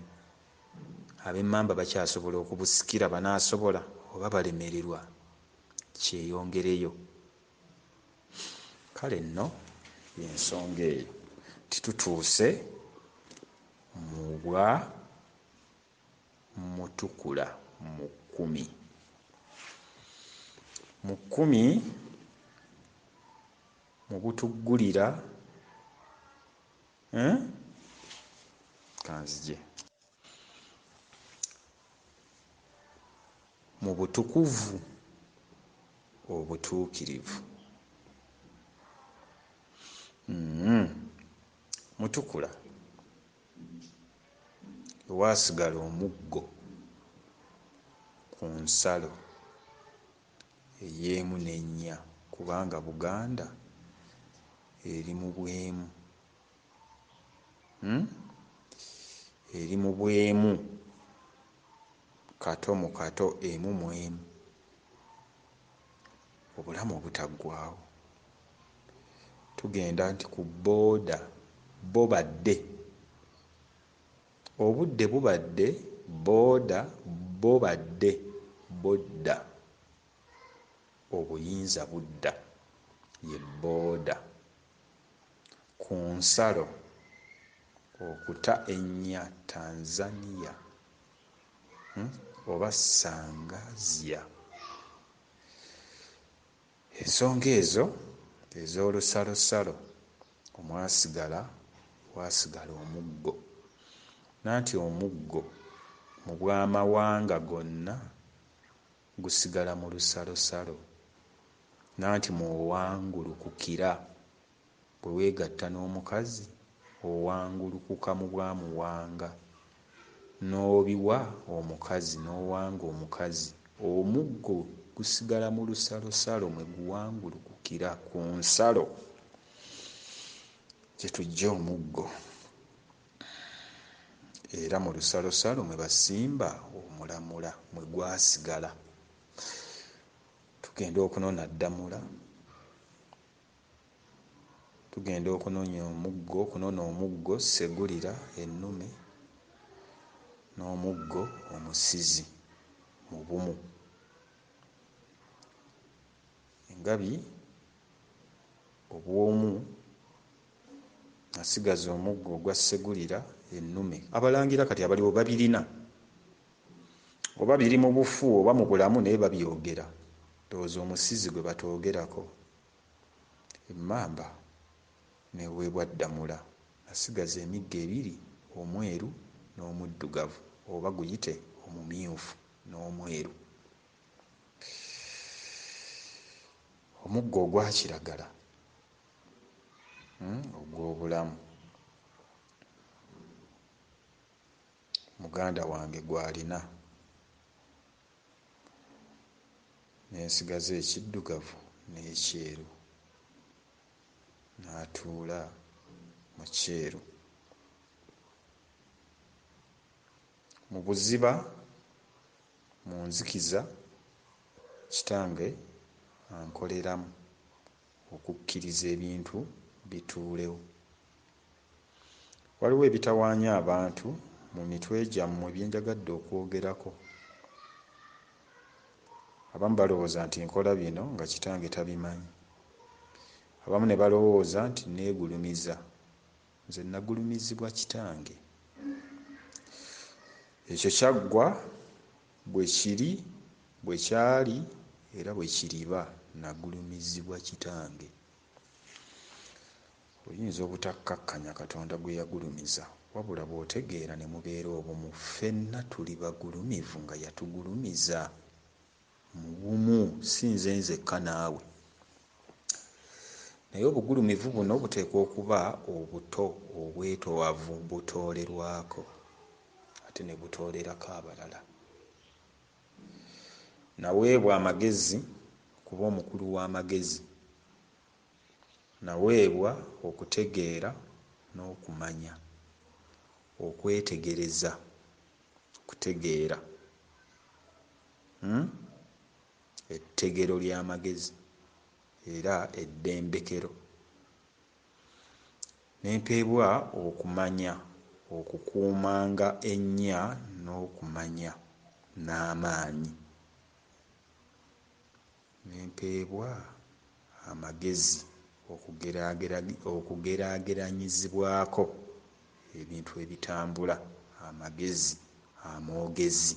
Ab'emmamba bakyasobola okubusikira, banaasobola oba balemererwa kyeyongereyo. Kale nno y'ensonga eyo titutuuse mu bwa mutukula mu kkumi. Mu kkumi mu butuggulira, kanzije mu butukuvu obutuukirivu. Mutukula ewaasigala omuggo ku nsalo ey'emu n'ennya, kubanga Buganda eri mu bwemu. Eri mu bwemu kato mu kato, emu mu emu, obulamu obutaggwaawo. Tugenda nti ku booda bobadde, obudde bubadde booda bobadde bodda, obuyinza budda ye booda. Ku nsalo okuta ennya Tanzania oba Sangazia. Ensonga ezo ez'olusalosalo omwasigala waasigala omuggo. Nanti omuggo mu bw'amawanga gonna gusigala mu lusalosalo. Nanti mw'owangulukukira bwe weegatta n'omukazi owangulukuka mu bwamuwanga n'obiwa omukazi n'owanga omukazi. Omuggo gusigala mu lusalosalo mwe guwangulukukira ku nsalo gye tujja omuggo. Era mu lusalosalo mwe basimba omulamula mwe gwasigala. Tugenda okunona Ddamula, tugenda okunonya omuggo, okunona omuggo Ssegulira ennume n'omuggo omusizi mu bumu. Engabi obw'omu nasigaza omuggo ogwa Ssegulira ennume. Abalangira kati abaliwo babirina, oba biri mu bufu oba mu bulamu, naye babyogera. Ndowooza omusizi gwe batoogerako. Emmamba neweebwa Ddamula, nasigaza emiggo ebiri, omweru n'omuddugavu, oba guyite omumyufu n'omweru. Omuggo ogwa kiragala, ogw'obulamu, muganda wange gw'alina, nensigaza ekiddugavu n'ekyeru, n'atuula mu kyeru. Mu buziba, mu nzikiza, kitange ankoleramu okukkiriza ebintu bituulewo. Waliwo ebitawaanya abantu mu mitwe gyammwe bye njagadde okwogerako. Abamu balowooza nti nkola bino nga kitange tabimanyi. Abamu ne balowooza nti neegulumiza. Nze nagulumizibwa kitange. Ekyo kyaggwa, bwe kiri, bwe kyali era bwe kiriba, nagulumizibwa kitange. Oyinza obutakkakkanya Katonda gwe yagulumiza, wabula bw'otegeera ne mubeera obumu, ffenna tuli bagulumivu nga yatugulumiza mu bumu, si nze nzekka naawe. Naye obugulumivu buno buteekwa okuba obuto, obwetoowavu, butoolerwako ate ne butoolerako abalala. Naweebwa amagezi okuba omukulu w'amagezi. Naweebwa okutegeera n'okumanya, okwetegereza, okutegeera, ettegero ly'amagezi era eddembekero. Ne mpeebwa okumanya, okukuumanga ennya n'okumanya n'amaanyi. Ne mpeebwa amagezi okugeraageranyizibwako ebintu ebitambula, amagezi amoogezi.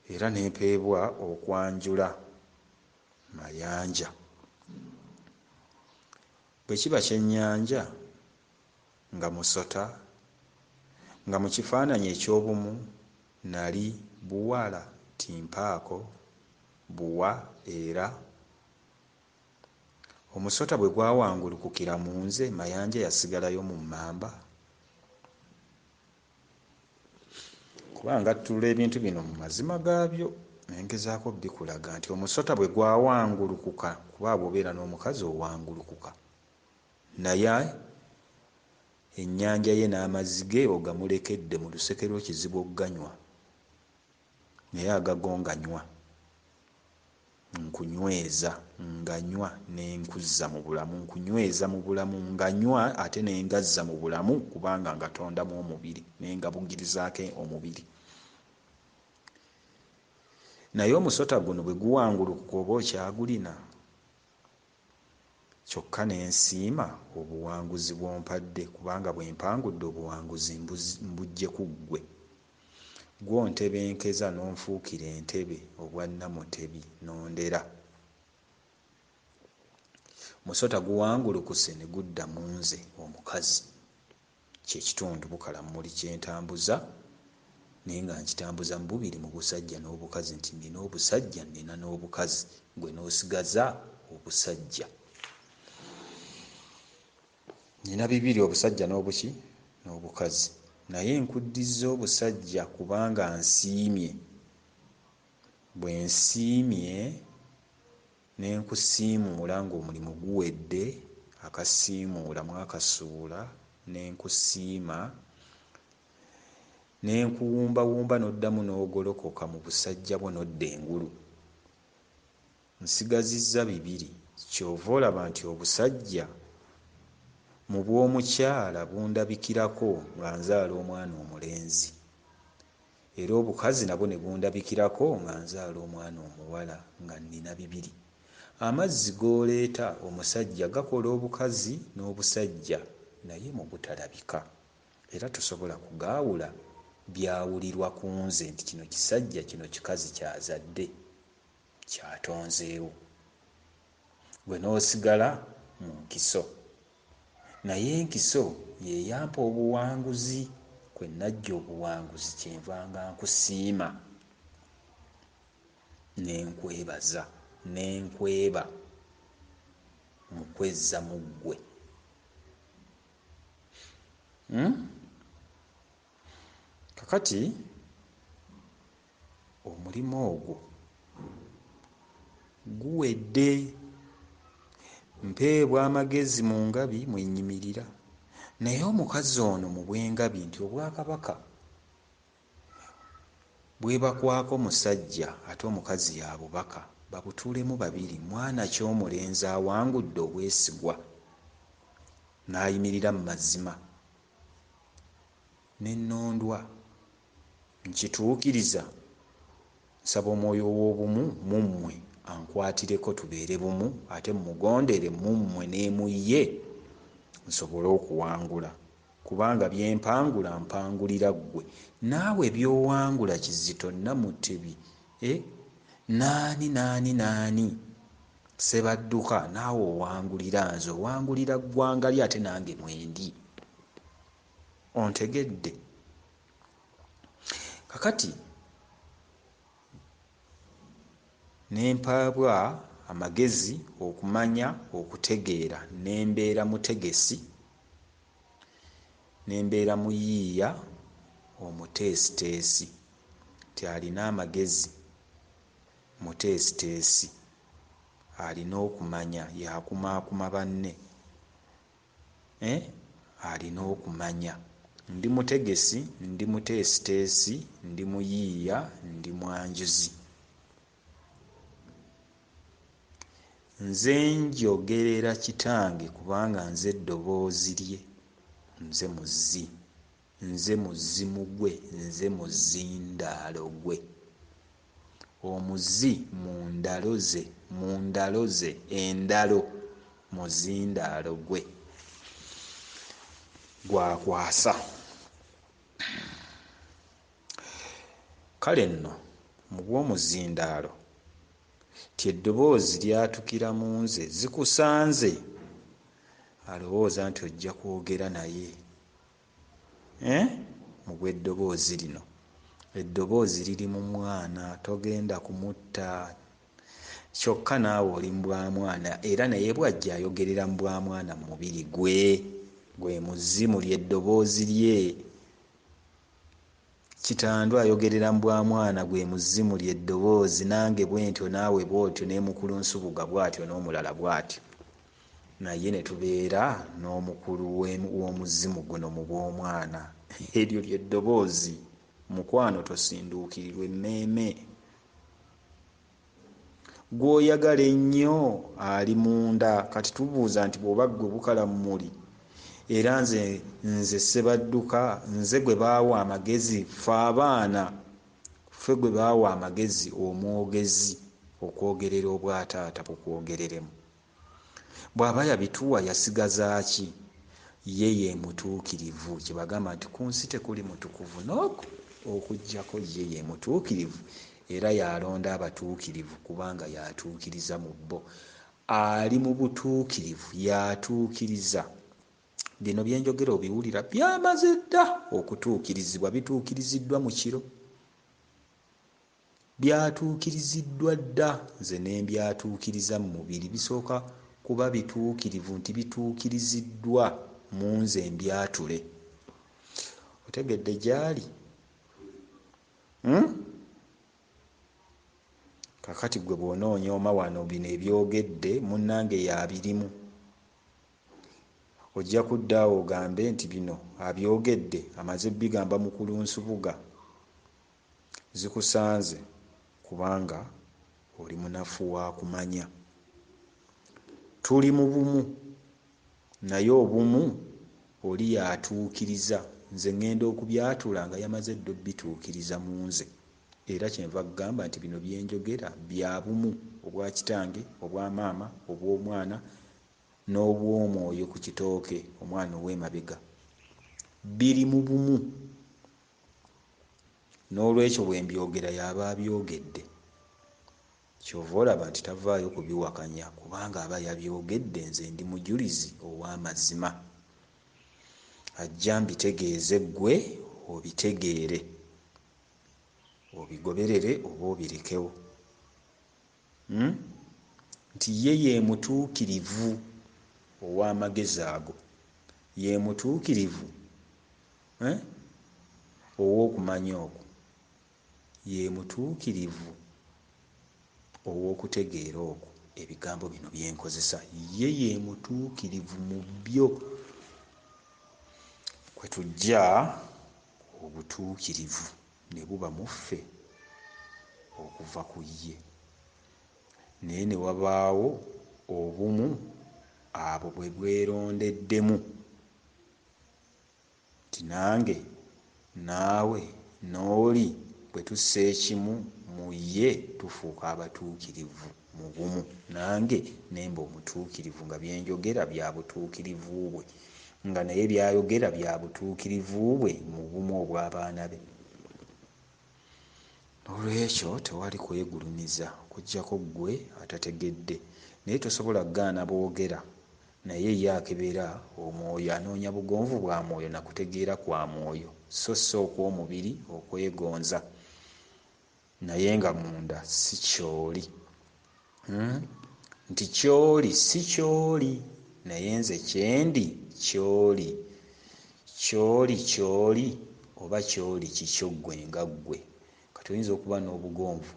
Era ne mpeebwa okwanjula Mayanja. Bwe kiba kyennyanja nga musota, nga mu kifaananyi eky'obumu nali buwala timpaako buwa era omusota bwe gwawangulukukira mu nze, Mayanja yasigalayo mu mmamba? Kuba ngattulula ebintu bino mu mazima gaabyo, ne ngezaako bikulaga nti omusota bwe gwawangulukuka, kuba bw'obeera n'omukazi owangulukuka, naye ennyanja ye n'amazzi ge ogamulekedde mu luseke lwo kizibu okuganywa, naye agago nganywa. Nkunyweza nganywa ne nkuzza mu bulamu, nkunyweza mu bulamu nganywa ate ne ngazza mu bulamu, kubanga ngatondamu omubiri ne ngabugirizaako omubiri. Naye omusota guno bwe guwangulukuka oba okyagulina, kyokka ne nsiima obuwanguzi bw'ompadde, kubanga bwe mpangudde obuwanguzi mbuggye ku ggwe. Ggwe ontebenkeza n'onfuukira entebe obwannamutebi n'ondera. Musota guwangulukuse ne gudda mu nze omukazi, kye kitundu bukalammuli kye ntambuza, naye nga nkitambuza mu bubiri, mu busajja n'obukazi, nti nnina obusajja nnina n'obukazi, ggwe n'osigaza obusajja. Nnina bibiri, obusajja n'obuki n'obukazi, naye nkuddizza obusajja kubanga nsiimye. Bwe nsiimye ne nkusiimuula ng'omulimu guwedde, akasiimuula mwakasuula ne nkusiima Ne nkuwumbawumba n'oddamu n'ogolokoka mu busajja bwo n'odda engulu. Nsigazizza bibiri. Ky'ova olaba nti obusajja mu bw'omukyala bundabikirako nga nzaala omwana omulenzi, era obukazi nabwo ne bundabikirako nga nzaala omwana omuwala, nga nnina bibiri. Amazzi g'oleeta omusajja gakola obukazi n'obusajja naye mu butalabika, era tosobola kugaawula. Byawulirwa ku nze nti kino kisajja, kino kikazi ky'azadde, ky'atonzeewo. Ggwe n'osigala mu nkiso. Naye enkiso ye yampa obuwanguzi, kwe naggya obuwanguzi, kyenvanga nkusiima ne nkwebaza ne nkweba mu kwezza mu ggwe. Kakati omulimu ogwo guwedde. Mpeebwa amagezi mu ngabi mwe nnyimirira. Naye omukazi ono mu bw'engabi nti obwakabaka bwebakwako musajja ate omukazi y'abubaka, babutuulemu babiri. Mwana ki omulenzi awangudde obwesigwa n'ayimirira mu mazima? Ne nnondwa nkituukiriza. Nsaba omwoyo ow'obumu mu mmwe ankwatireko tubeere bumu, ate mmugondere mu mmwe ne mu ye nsobole okuwangula. Kubanga bye mpangula mpangulira ggwe, naawe by'owangula Kizito Namutebi, naani naani naani Ssebadduka, naawe owangulira nze, owangulira ggwanga lyo ate nange mwendi. Ontegedde? Kakati ne mpaabwa amagezi okumanya okutegeera, ne mbeera mutegesi, ne mbeera muyiiya omuteesiteesi, nti alina amagezi muteesiteesi, alina okumanya y'akumaakuma banne, alina okumanya. Ndi mutegesi, ndi muteesiteesi, ndi muyiiya, ndi mwanjuzi. Nze njogerera kitange kubanga nze ddoboozi lye, nze muzzi, nze muzimu gwe, nze muzindaalo gwe. Omuzi mu ndalo ze, mu ndalo ze, endalo muzindaalo gwe gwakwasa. Kale nno mu bw'omuzindaalo ti eddoboozi lyatukira mu nze, zikusanze alowooza nti ojja kwogera naye mu bw'eddoboozi lino. Eddoboozi liri mu mwana, togenda kumutta. Kyokka naawe oli mu bwa mwana, era naye bw'ajja ayogerera mu bwa mwana mu mubiri gwe, gwe muzimu ly'eddoboozi lye. Kitandwe ayogerera mu bwa mwana, gwe muzimu ly'eddoboozi, nange bwentyo, naawe bw'otyo, ne mukulu Nsubuga bw'atyo, n'omulala bw'atyo. Naye ne tubeera n'omukulu w'omuzimu guno mu bw'omwana. Eryo ly'eddoboozi. Mukwano tosinduukirirwa emmeeme. Gw'oyagala ennyo ali munda. Kati tubuuza nti bw'oba ggwe bukalammuli, era nze nze Ssebadduka, nze gwe baawa amagezi, ffe abaana, ffe gwe baawa amagezi omwogezi okwogerera obwataata bukwogereremu. Bw'aba yabituwa yasigaza ki? Ye ye mutuukirivu. Kye bagamba nti ku nsi tekuli mutukuvu n'oku okuggyako ye ye mutuukirivu, era y'alonda abatuukirivu kubanga y'atuukiriza mu bo. Ali mu butuukirivu y'atuukiriza. Bino bye njogera obiwulira byamaze dda okutuukirizibwa, bituukiriziddwa mu kiro. Byatuukiriziddwa dda nze ne mbyatuukiriza mu mubiri. Bisooka kuba bituukirivu nti bituukiriziddwa mu nze mbyatule. Otegedde gy'ali? Kakati ggwe bw'onoonyooma wano bino ebyogedde munnange y'abirimu. Ojja kudda awo ogambe nti bino abyogedde amaze bigamba mukulu Nsubuga. Zikusanze kubanga oli munafu wa kumanya. Tuli mu bumu naye obumu oli y'atuukiriza, nze ŋŋenda okubyatula nga yamaze dda obituukiriza mu nze. Era kyenva ggamba nti bino bye njogera bya bumu obwa kitange, obwa maama, obw'omwana n'obw'omwoyo ku kitooke omwana ow'emabega. Biri mu bumu. N'olwekyo bwe mbyogera y'aba abyogedde. Ky'ova olaba nti tavaayo kubiwakanya kubanga aba yabyogedde, nze ndi mujulizi ow'amazima. Ajja mbitegeeze ggwe obitegeere, obigoberere oba obirekewo. Nti ye ye mutuukirivu ow'amagezi ago, ye mutuukirivu ow'okumanya okwo, ye mutuukirivu ow'okutegeera okwo, ebigambo bino bye nkozesa. Ye ye mutuukirivu mu byo. Kwe tujja obutuukirivu ne buba mu ffe okuva ku ye. Naye ne wabaawo obumu abo bwe bwerondeddemu nti nange naawe n'oli bwe tussa ekimu mu ye tufuuka abatuukirivu mu bumu, nange ne mba omutuukirivu nga bye njogera bya butuukirivu bwe, nga naye by'ayogera bya butuukirivu bwe mu bumu obw'abaana be. N'olwekyo tewali kwegulumiza okuggyako ggwe atategedde. Naye tosobola kugaana boogera, naye ye akebera omwoyo, anoonya bugonvu bwa mwoyo na kutegeera kwa mwoyo, so si okw'omubiri okwegonza, naye nga munda si ky'oli. Nti ky'oli si ky'oli, naye nze kye ndi ky'oli. Ky'oli ky'oli oba ky'oli kikyo ggwe nga ggwe. Kati oyinza okuba n'obugonvu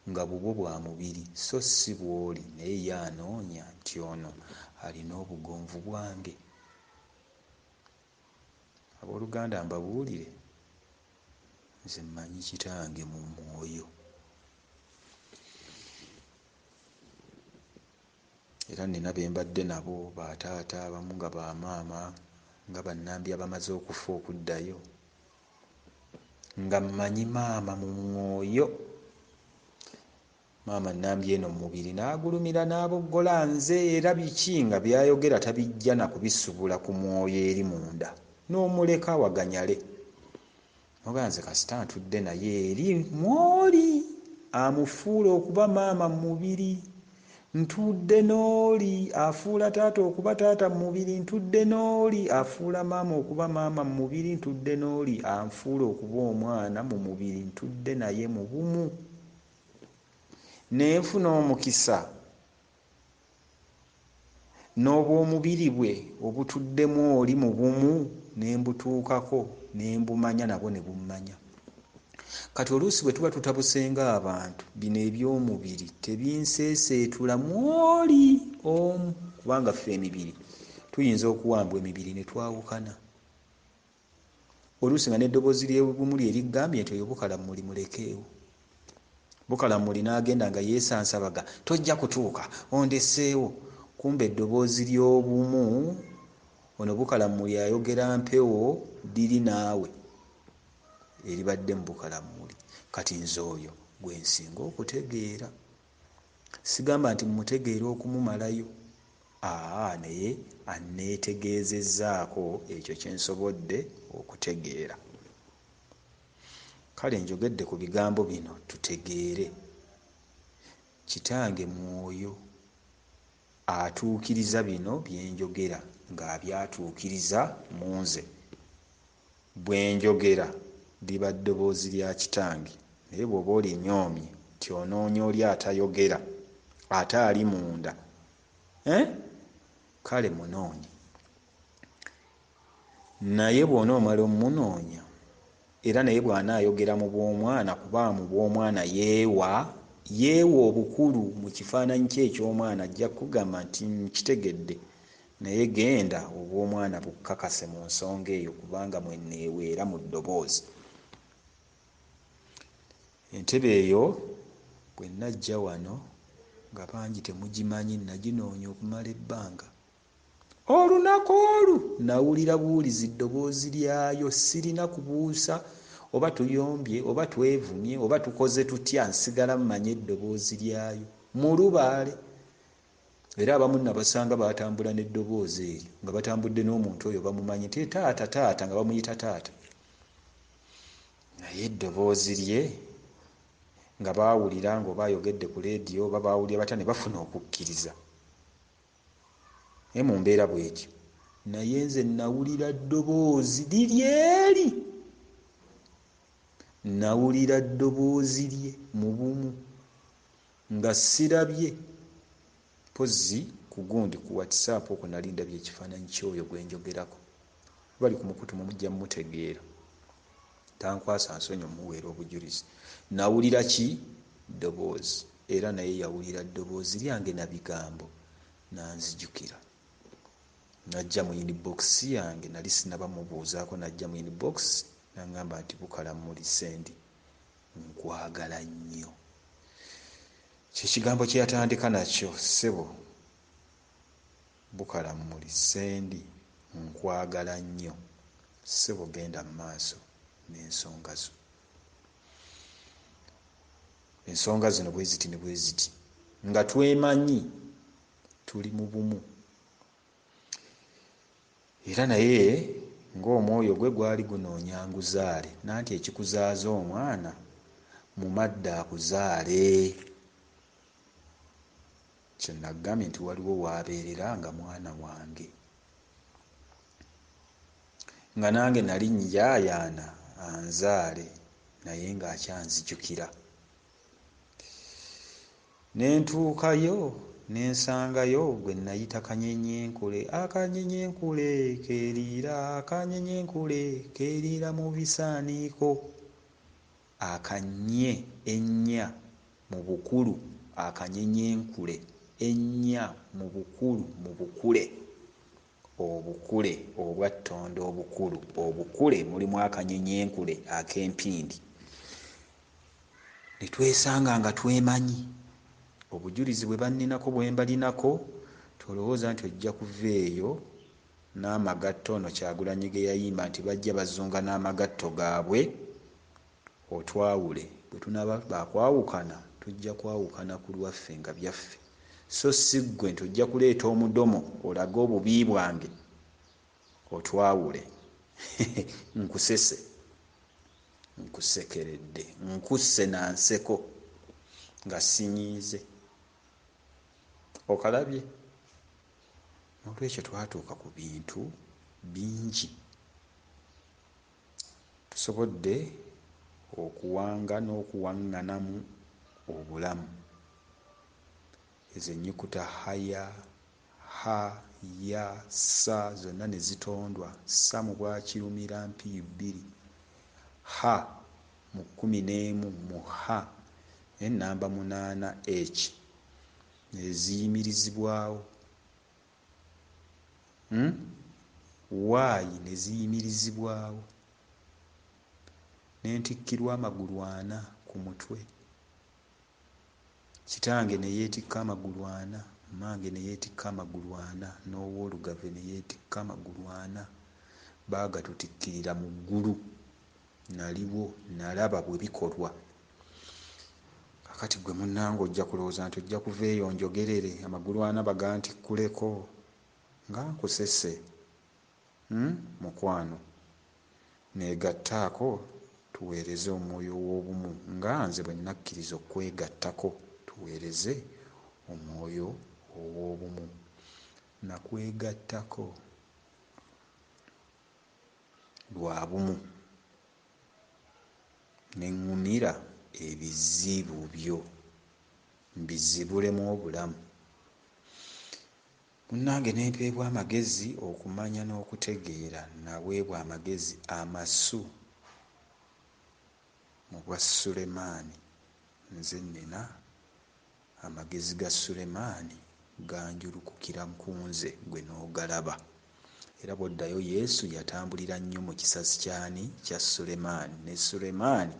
nga bubwo bwa mubiri so si bw'oli, naye ye anoonya nti ono alina obugonvu bwange. Abooluganda mbabuulire, nze mmanyi kitange mu mwoyo. Era nina be mbadde nabo bataata abamu nga bamaama nga bannambi abamaze okufa okuddayo, nga mmanyi maama mu mwoyo. Maama nnambi eno mu mubiri n'agulumira n'aboggola nze era biki nga by'ayogera tabijja na kubisubula ku mwoyo eri munda, n'omuleka awaganyale. N'ogamba nze kasita ntudde naye eri mw'oli amufuula okuba maama mu mubiri, ntudde n'oli afuula taata okuba taata mu mubiri, ntudde n'oli afuula maama okuba maama mu mubiri, ntudde n'oli anfuula okuba omwana mu mubiri, ntudde naye mu bumu. Ne nfuna omukisa n'obw'omubiri bwe obutuddemu oli mu bumu ne mbutuukako ne mbumanya nabwo ne bummanya. Kati oluusi bwe tuba tutabuse ng'abantu, bino eby'omubiri tebinseeseetula mw'oli omu, kubanga ffe emibiri tuyinza okuwambwa emibiri ne twawukana. Oluusi nga n'eddoboozi ly'obumu lye liggambye nti oyo Bukalamuli mulekeewo. Bukalamuli n'agenda nga yeesansabaga, tojja kutuuka, ondeseewo. Kumbe eddoboozi ly'obumu, ono Bukalamuli ayogera mpewo liri naawe eribadde mu Bukalamuli. Kati nze oyo gwe nsinga okutegeera. Sigamba nti mmutegeera okumumalayo, aa naye anneetegeezezzaako ekyo kye nsobodde okutegeera. Kale njogedde ku bigambo bino tutegeere. Kitange mwoyo atuukiriza bino bye njogera ng'abyatuukiriza mu nze. Bwe njogera liba ddoboozi lya kitange, naye bw'oba olinyoomye nti onoonya oli atayogera ate ali munda, kale munoonye. Naye bw'onoomala omunoonya, era naye bw'anaayogera mu bw'omwana, kuba mu bw'omwana yeewa obukulu mu kifaananyi kye eky'omwana, ajja kukugamba nti nkitegedde Naye genda obw'omwana bukkakase mu nsonga eyo, kubanga mwenneeweera mu ddoboozi. Entebe eyo bwe najja wano nga bangi temugimanyi, naginoonya okumala ebbanga. Olunaku olu nawulira buwulizi ddoboozi lyayo, sirina kubuusa oba tuyombye oba twevumye oba tukoze tutya, nsigala mmanye eddoboozi lyayo mu lubaale. Era abamu nabasanga batambula n'eddoboozi eryo, nga batambudde n'omuntu oyo bamumanyi nti taata taata, nga bamuyita taata, naye eddoboozi lye nga baawulira ng'oba ayogedde ku leediyo oba baawulira batya ne bafuna okukkiriza. Naye mu mbeera bw'etyo, naye nze nawulira ddoboozi liri eri, nawulira ddoboozi lye mu bumu nga sirabye mpozzi ku gundi ku WhatsApp okwo nali ndabye ekifaananyi ky'oyo gwe njogerako. Bali ku mukutu mujja mmutegeera, tankwasa nsonyi omuweera obujulizi. Nawulira ki? Ddoboozi. Era naye yawulira ddoboozi lyange na bigambo n'anzijukira. N'ajja mu inbox yange, nali sinnaba mubuuzaako, n'ajja mu inbox n'aŋŋamba nti Bukalamuli Ssendi nkwagala nnyo. Kye kigambo kye yatandika nakyo, ssebo Bukalamuli Ssendi nkwagala nnyo, ssebo genda mu maaso n'ensonga zo. Ensonga zino bwe ziti ne bwe ziti, nga twemanyi tuli mu bumu. Era naye ng'omwoyo gwe gwali gunoonya nguzaale, nanti ekikuzaaza omwana mu madda akuzaale. Kye nagambye nti waliwo w'abeerera nga mwana wange, nga nange nali njaayaana anzaale naye ng'akyanzijukira. Ne ntuukayo ne nsangayo gwe nayita Kanyenyenkule. Akanyenyenkule keeriira, akanyenyenkule keeriira mu bisaaniiko. Akanye ennya mu bukulu, akanyenyenkule ennya mu bukulu mu bukule. Obukule obwa ttondo obukulu, obukule mulimu akanyenyenkule ak'empindi. Ne twesanga nga twemanyi. Obujulizi bwe banninako bwe mbalinako, tolowooza nti ojja kuva eyo n'amagatto ono Kyagulanyi ge yayimba nti bajja bazunga n'amagatto gaabwe otwawule. Bwe tunaaba baakwawukana tujja kwawukana ku lwaffe nga byaffe, so si ggwe nti ojja kuleeta omudomo olage obubi bwange otwawule. Nkusese, nkusekeredde, nkusse na nseko nga sinyiize. Okalabye? N'olwekyo twatuuka ku bintu bingi. Tusobodde okuwanga n'okuwaŋŋanamu obulamu. Ezo ennyukuta haya, ha, ya, sa zonna ne zitondwa. Sa mu bwakirumira mpiyu bbiri, ha mu 11 mu ha ennamba 8 H ne ziyimirizibwawo. Y ne ziyimirizibwawo. Ne ntikkirwa amagulu ana ku mutwe. Kitange ne yeetikka amagulu ana, mmange ne yeetikka amagulu ana, n'owoolugave ne yeetikka amagulu ana. Baagatutikkirira mu ggulu. Naliwo, nalaba bwe bikolwa. Kaakati ggwe munnange ojja kulowooza nti ojja kuva eyo njogerere amagulu ana bagantikkuleko nga nkusese. Mukwano, neegattaako tuweereze omwoyo ow'obumu nga nze bwe nakkiriza okwegattako tuweereze omwoyo ow'obumu. Nakwegattako lwa bumu ne ŋŋumira ebizibu byo mbizibulemu obulamu. Munnange ne mpeebwa amagezi okumanya n'okutegeera, naweebwa amagezi amasu mu bwa Sulemaani. Nze nnina amagezi ga Sulemaani Ganjulukukira ku nze ggwe n'ogalaba. Era bw'oddayo Yesu yatambulira nnyo mu kisasi ky'ani? Kya Sulemaani. Ne Sulemaani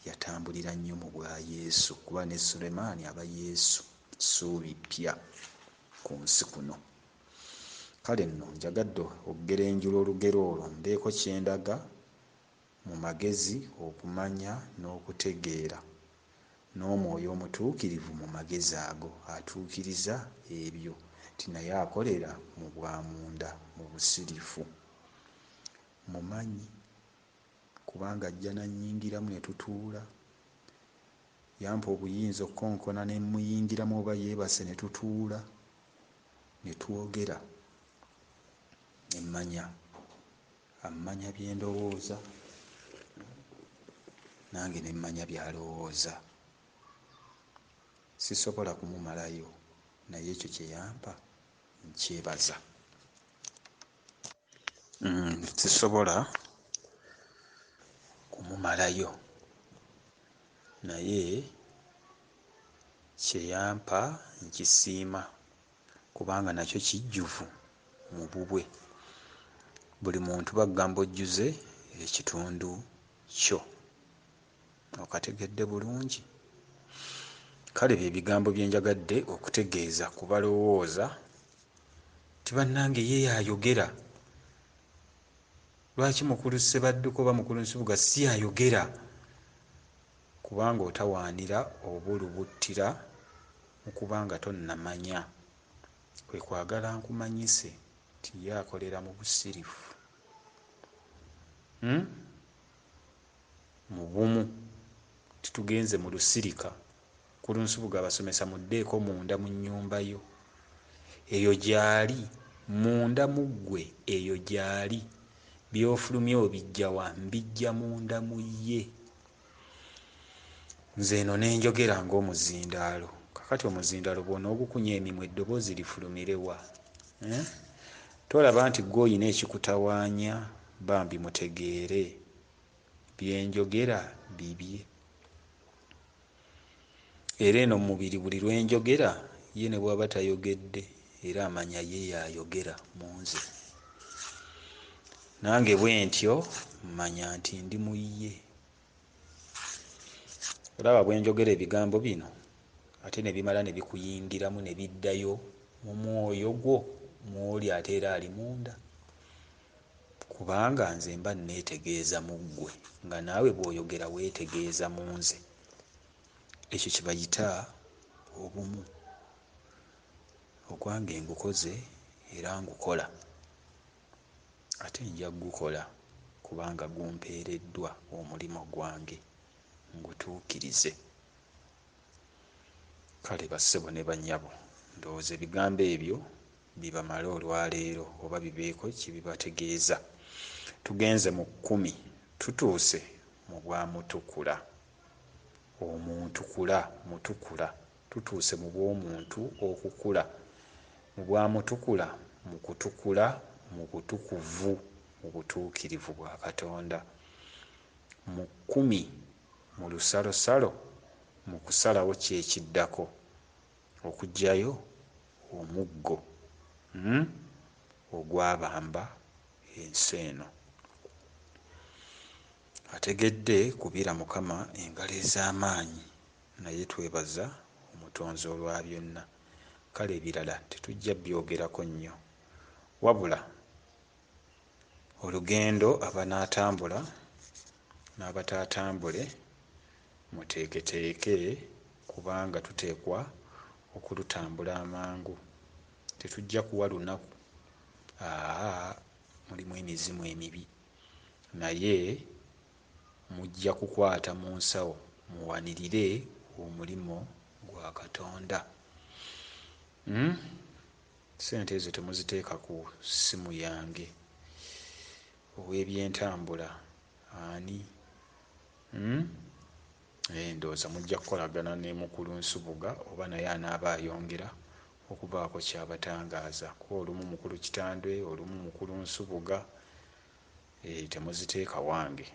yatambulira nnyo mu bwa Yesu, kuba ne Sulemaani aba Yesu, ssuubi ppya ku nsi kuno. Kale nno njagadde okugerenjula olugero olwo mbeeko kye ndaga mu magezi, okumanya n'okutegeera, n'Omwoyo Omutuukirivu mu magezi ago atuukiriza ebyo, nti naye akolera mu bwa munda, mu busirifu. Mumanyi, kubanga ajja n'annyingiramu ne tutuula. Yampa obuyinza okukonkona ne mmuyingiramu oba yeebase ne tutuula ne twogera ne mmanya. Ammanya bye ndowooza nange ne mmanya by'alowooza. Sisobola kumumalayo naye ekyo kye yampa nkyebaza. Sisobola kumumalayo naye kye yampa nkisiima kubanga nakyo kijjuvu mu bubwe. Buli muntu bagamba ojjuze ekitundu kyo. Okategedde bulungi? Kale bye bigambo bye njagadde okutegeeza ku balowooza nti bannange ye y'ayogera. Lwaki mukulu Ssebadduka oba mukulu Nsubuga si y'ayogera? Kubanga otawaanira oba olubuttira mu kuba nga tonnamanya. Kwe kwagala nkumanyise nti ye akolera mu busirifu. Hmm? Mu bumu titugenze mu lusirika. Mukulu Nsubuga abasomesa muddeeko munda mu nnyumba yo. Eyo gy'ali, munda mu ggwe eyo gy'ali. By'ofulumya obiggya wa? Mbiggya munda mu ye. Nze eno ne njogera ng'omuzindaalo. Kaakati omuzindaalo bw'onoogukunya emimwa eddoboozi lifulumire wa? Eh? Tolaba nti ggwe olina ekikutawaanya? Bambi mutegeere. Bye njogera bibye. Era eno mu mubiri buli lwe njogera, ye ne bw'aba tayogedde, era amanya ye y'ayogera mu nze. Nange bwe ntyo mmanya nti ndi mu ye. Olaba bwe njogera ebigambo bino, ate ne bimala ne bikuyingiramu ne biddayo mu mwoyo gwo mw'oli ate era ali munda. Kubanga nze mba nneetegeeza mu ggwe, nga naawe bw'oyogera weetegeeza mu nze. Ekyo kye bayita obumu. Ogwange ngukoze era ngukola, ate nja kugukola kubanga gumpeereddwa omulimu gwange ngutuukirize. Kale bassebo ne bannyabo, ndowooza ebigambo ebyo bibamale olwaleero oba bibeeko kye bibategeeza. Tugenze mu kkumi, tutuuse mu bwa mutukula. Omuntu kula, mutukula. Tutuuse mu bw'omuntu okukula, mu bwa mutukula, mu kutukula, mu butukuvu, mu butuukirivu bwa Katonda. Mu kkumi, mu lusalosalo, mu kusalawo ki ekiddako, okuggyayo omuggo, hmm, ogwabamba ensi eno. Ategedde kubira Mukama engalo ez'amaanyi naye twebaza Omutonzi olwa byonna. Kale ebirala tetujja byogerako nnyo wabula olugendo abanaatambula n'abataatambule muteeketeeke kubanga tuteekwa okulutambula amangu. Tetujja kuwa lunaku, aa mulimu emizimu emibi naye mujja kukwata mu nsawo muwanirire omulimu gwa Katonda. Hmm? Ssente ezo temuziteeka ku ssimu yange. Ow'ebyentambula ani? Hmm? Eh, ndowooza mujja kukolagana ne mukulu Nsubuga oba naye anaaba ayongera okubaako ky'abatangaaza kuba olumu mukulu Kitandwe olumu mukulu Nsubuga. Eh, temuziteeka wange.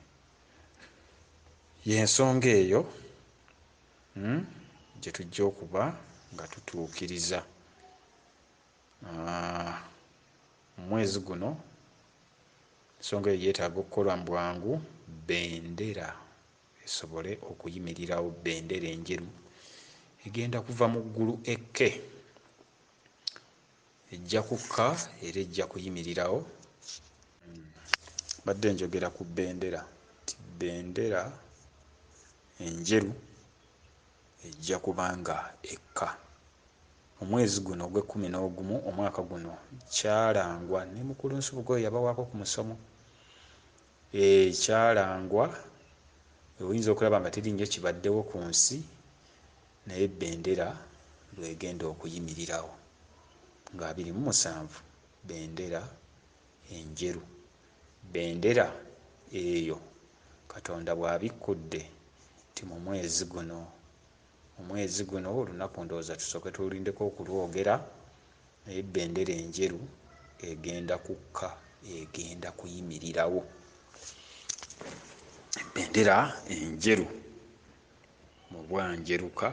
Y'ensonga eyo hmm, gye tujja okuba nga tutuukiriza. Mu mwezi guno ensonga eyo yeetaaga okukolwa mu bwangu, bendera esobole okuyimirirawo, bendera enjeru egenda kuva mu ggulu ekke, ejja kukka era ejja kuyimirirawo. Mbadde njogera ku bendera nti bendera enjeru ejja kuba nga ekka mu mwezi guno ogw'ekkumi n'ogumu omwaka guno. Kyalangwa ne mukulu Nsubuga oyo yabawaako ku musomo, kyalangwa. Oyinza okulaba nga teri nnyo kibaddewo ku nsi, naye bendera lw'egenda okuyimirirawo nga 27, bendera enjeru. Bendera eyo Katonda bw'abikkudde nti mu mwezi guno, mu mwezi guno olunaku ndowooza tusooke tulindeko okulwogera, naye bendera enjeru egenda kukka, egenda kuyimirirawo. Bendera enjeru mu bwanjeruka,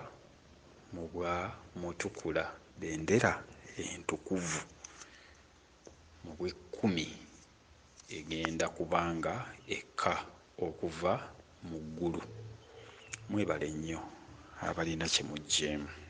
mu bwa mutukula, bendera entukuvu mu bw'ekkumi egenda kuba nga ekka okuva mu ggulu. Mwebale nnyo abalina kye muggyeemu.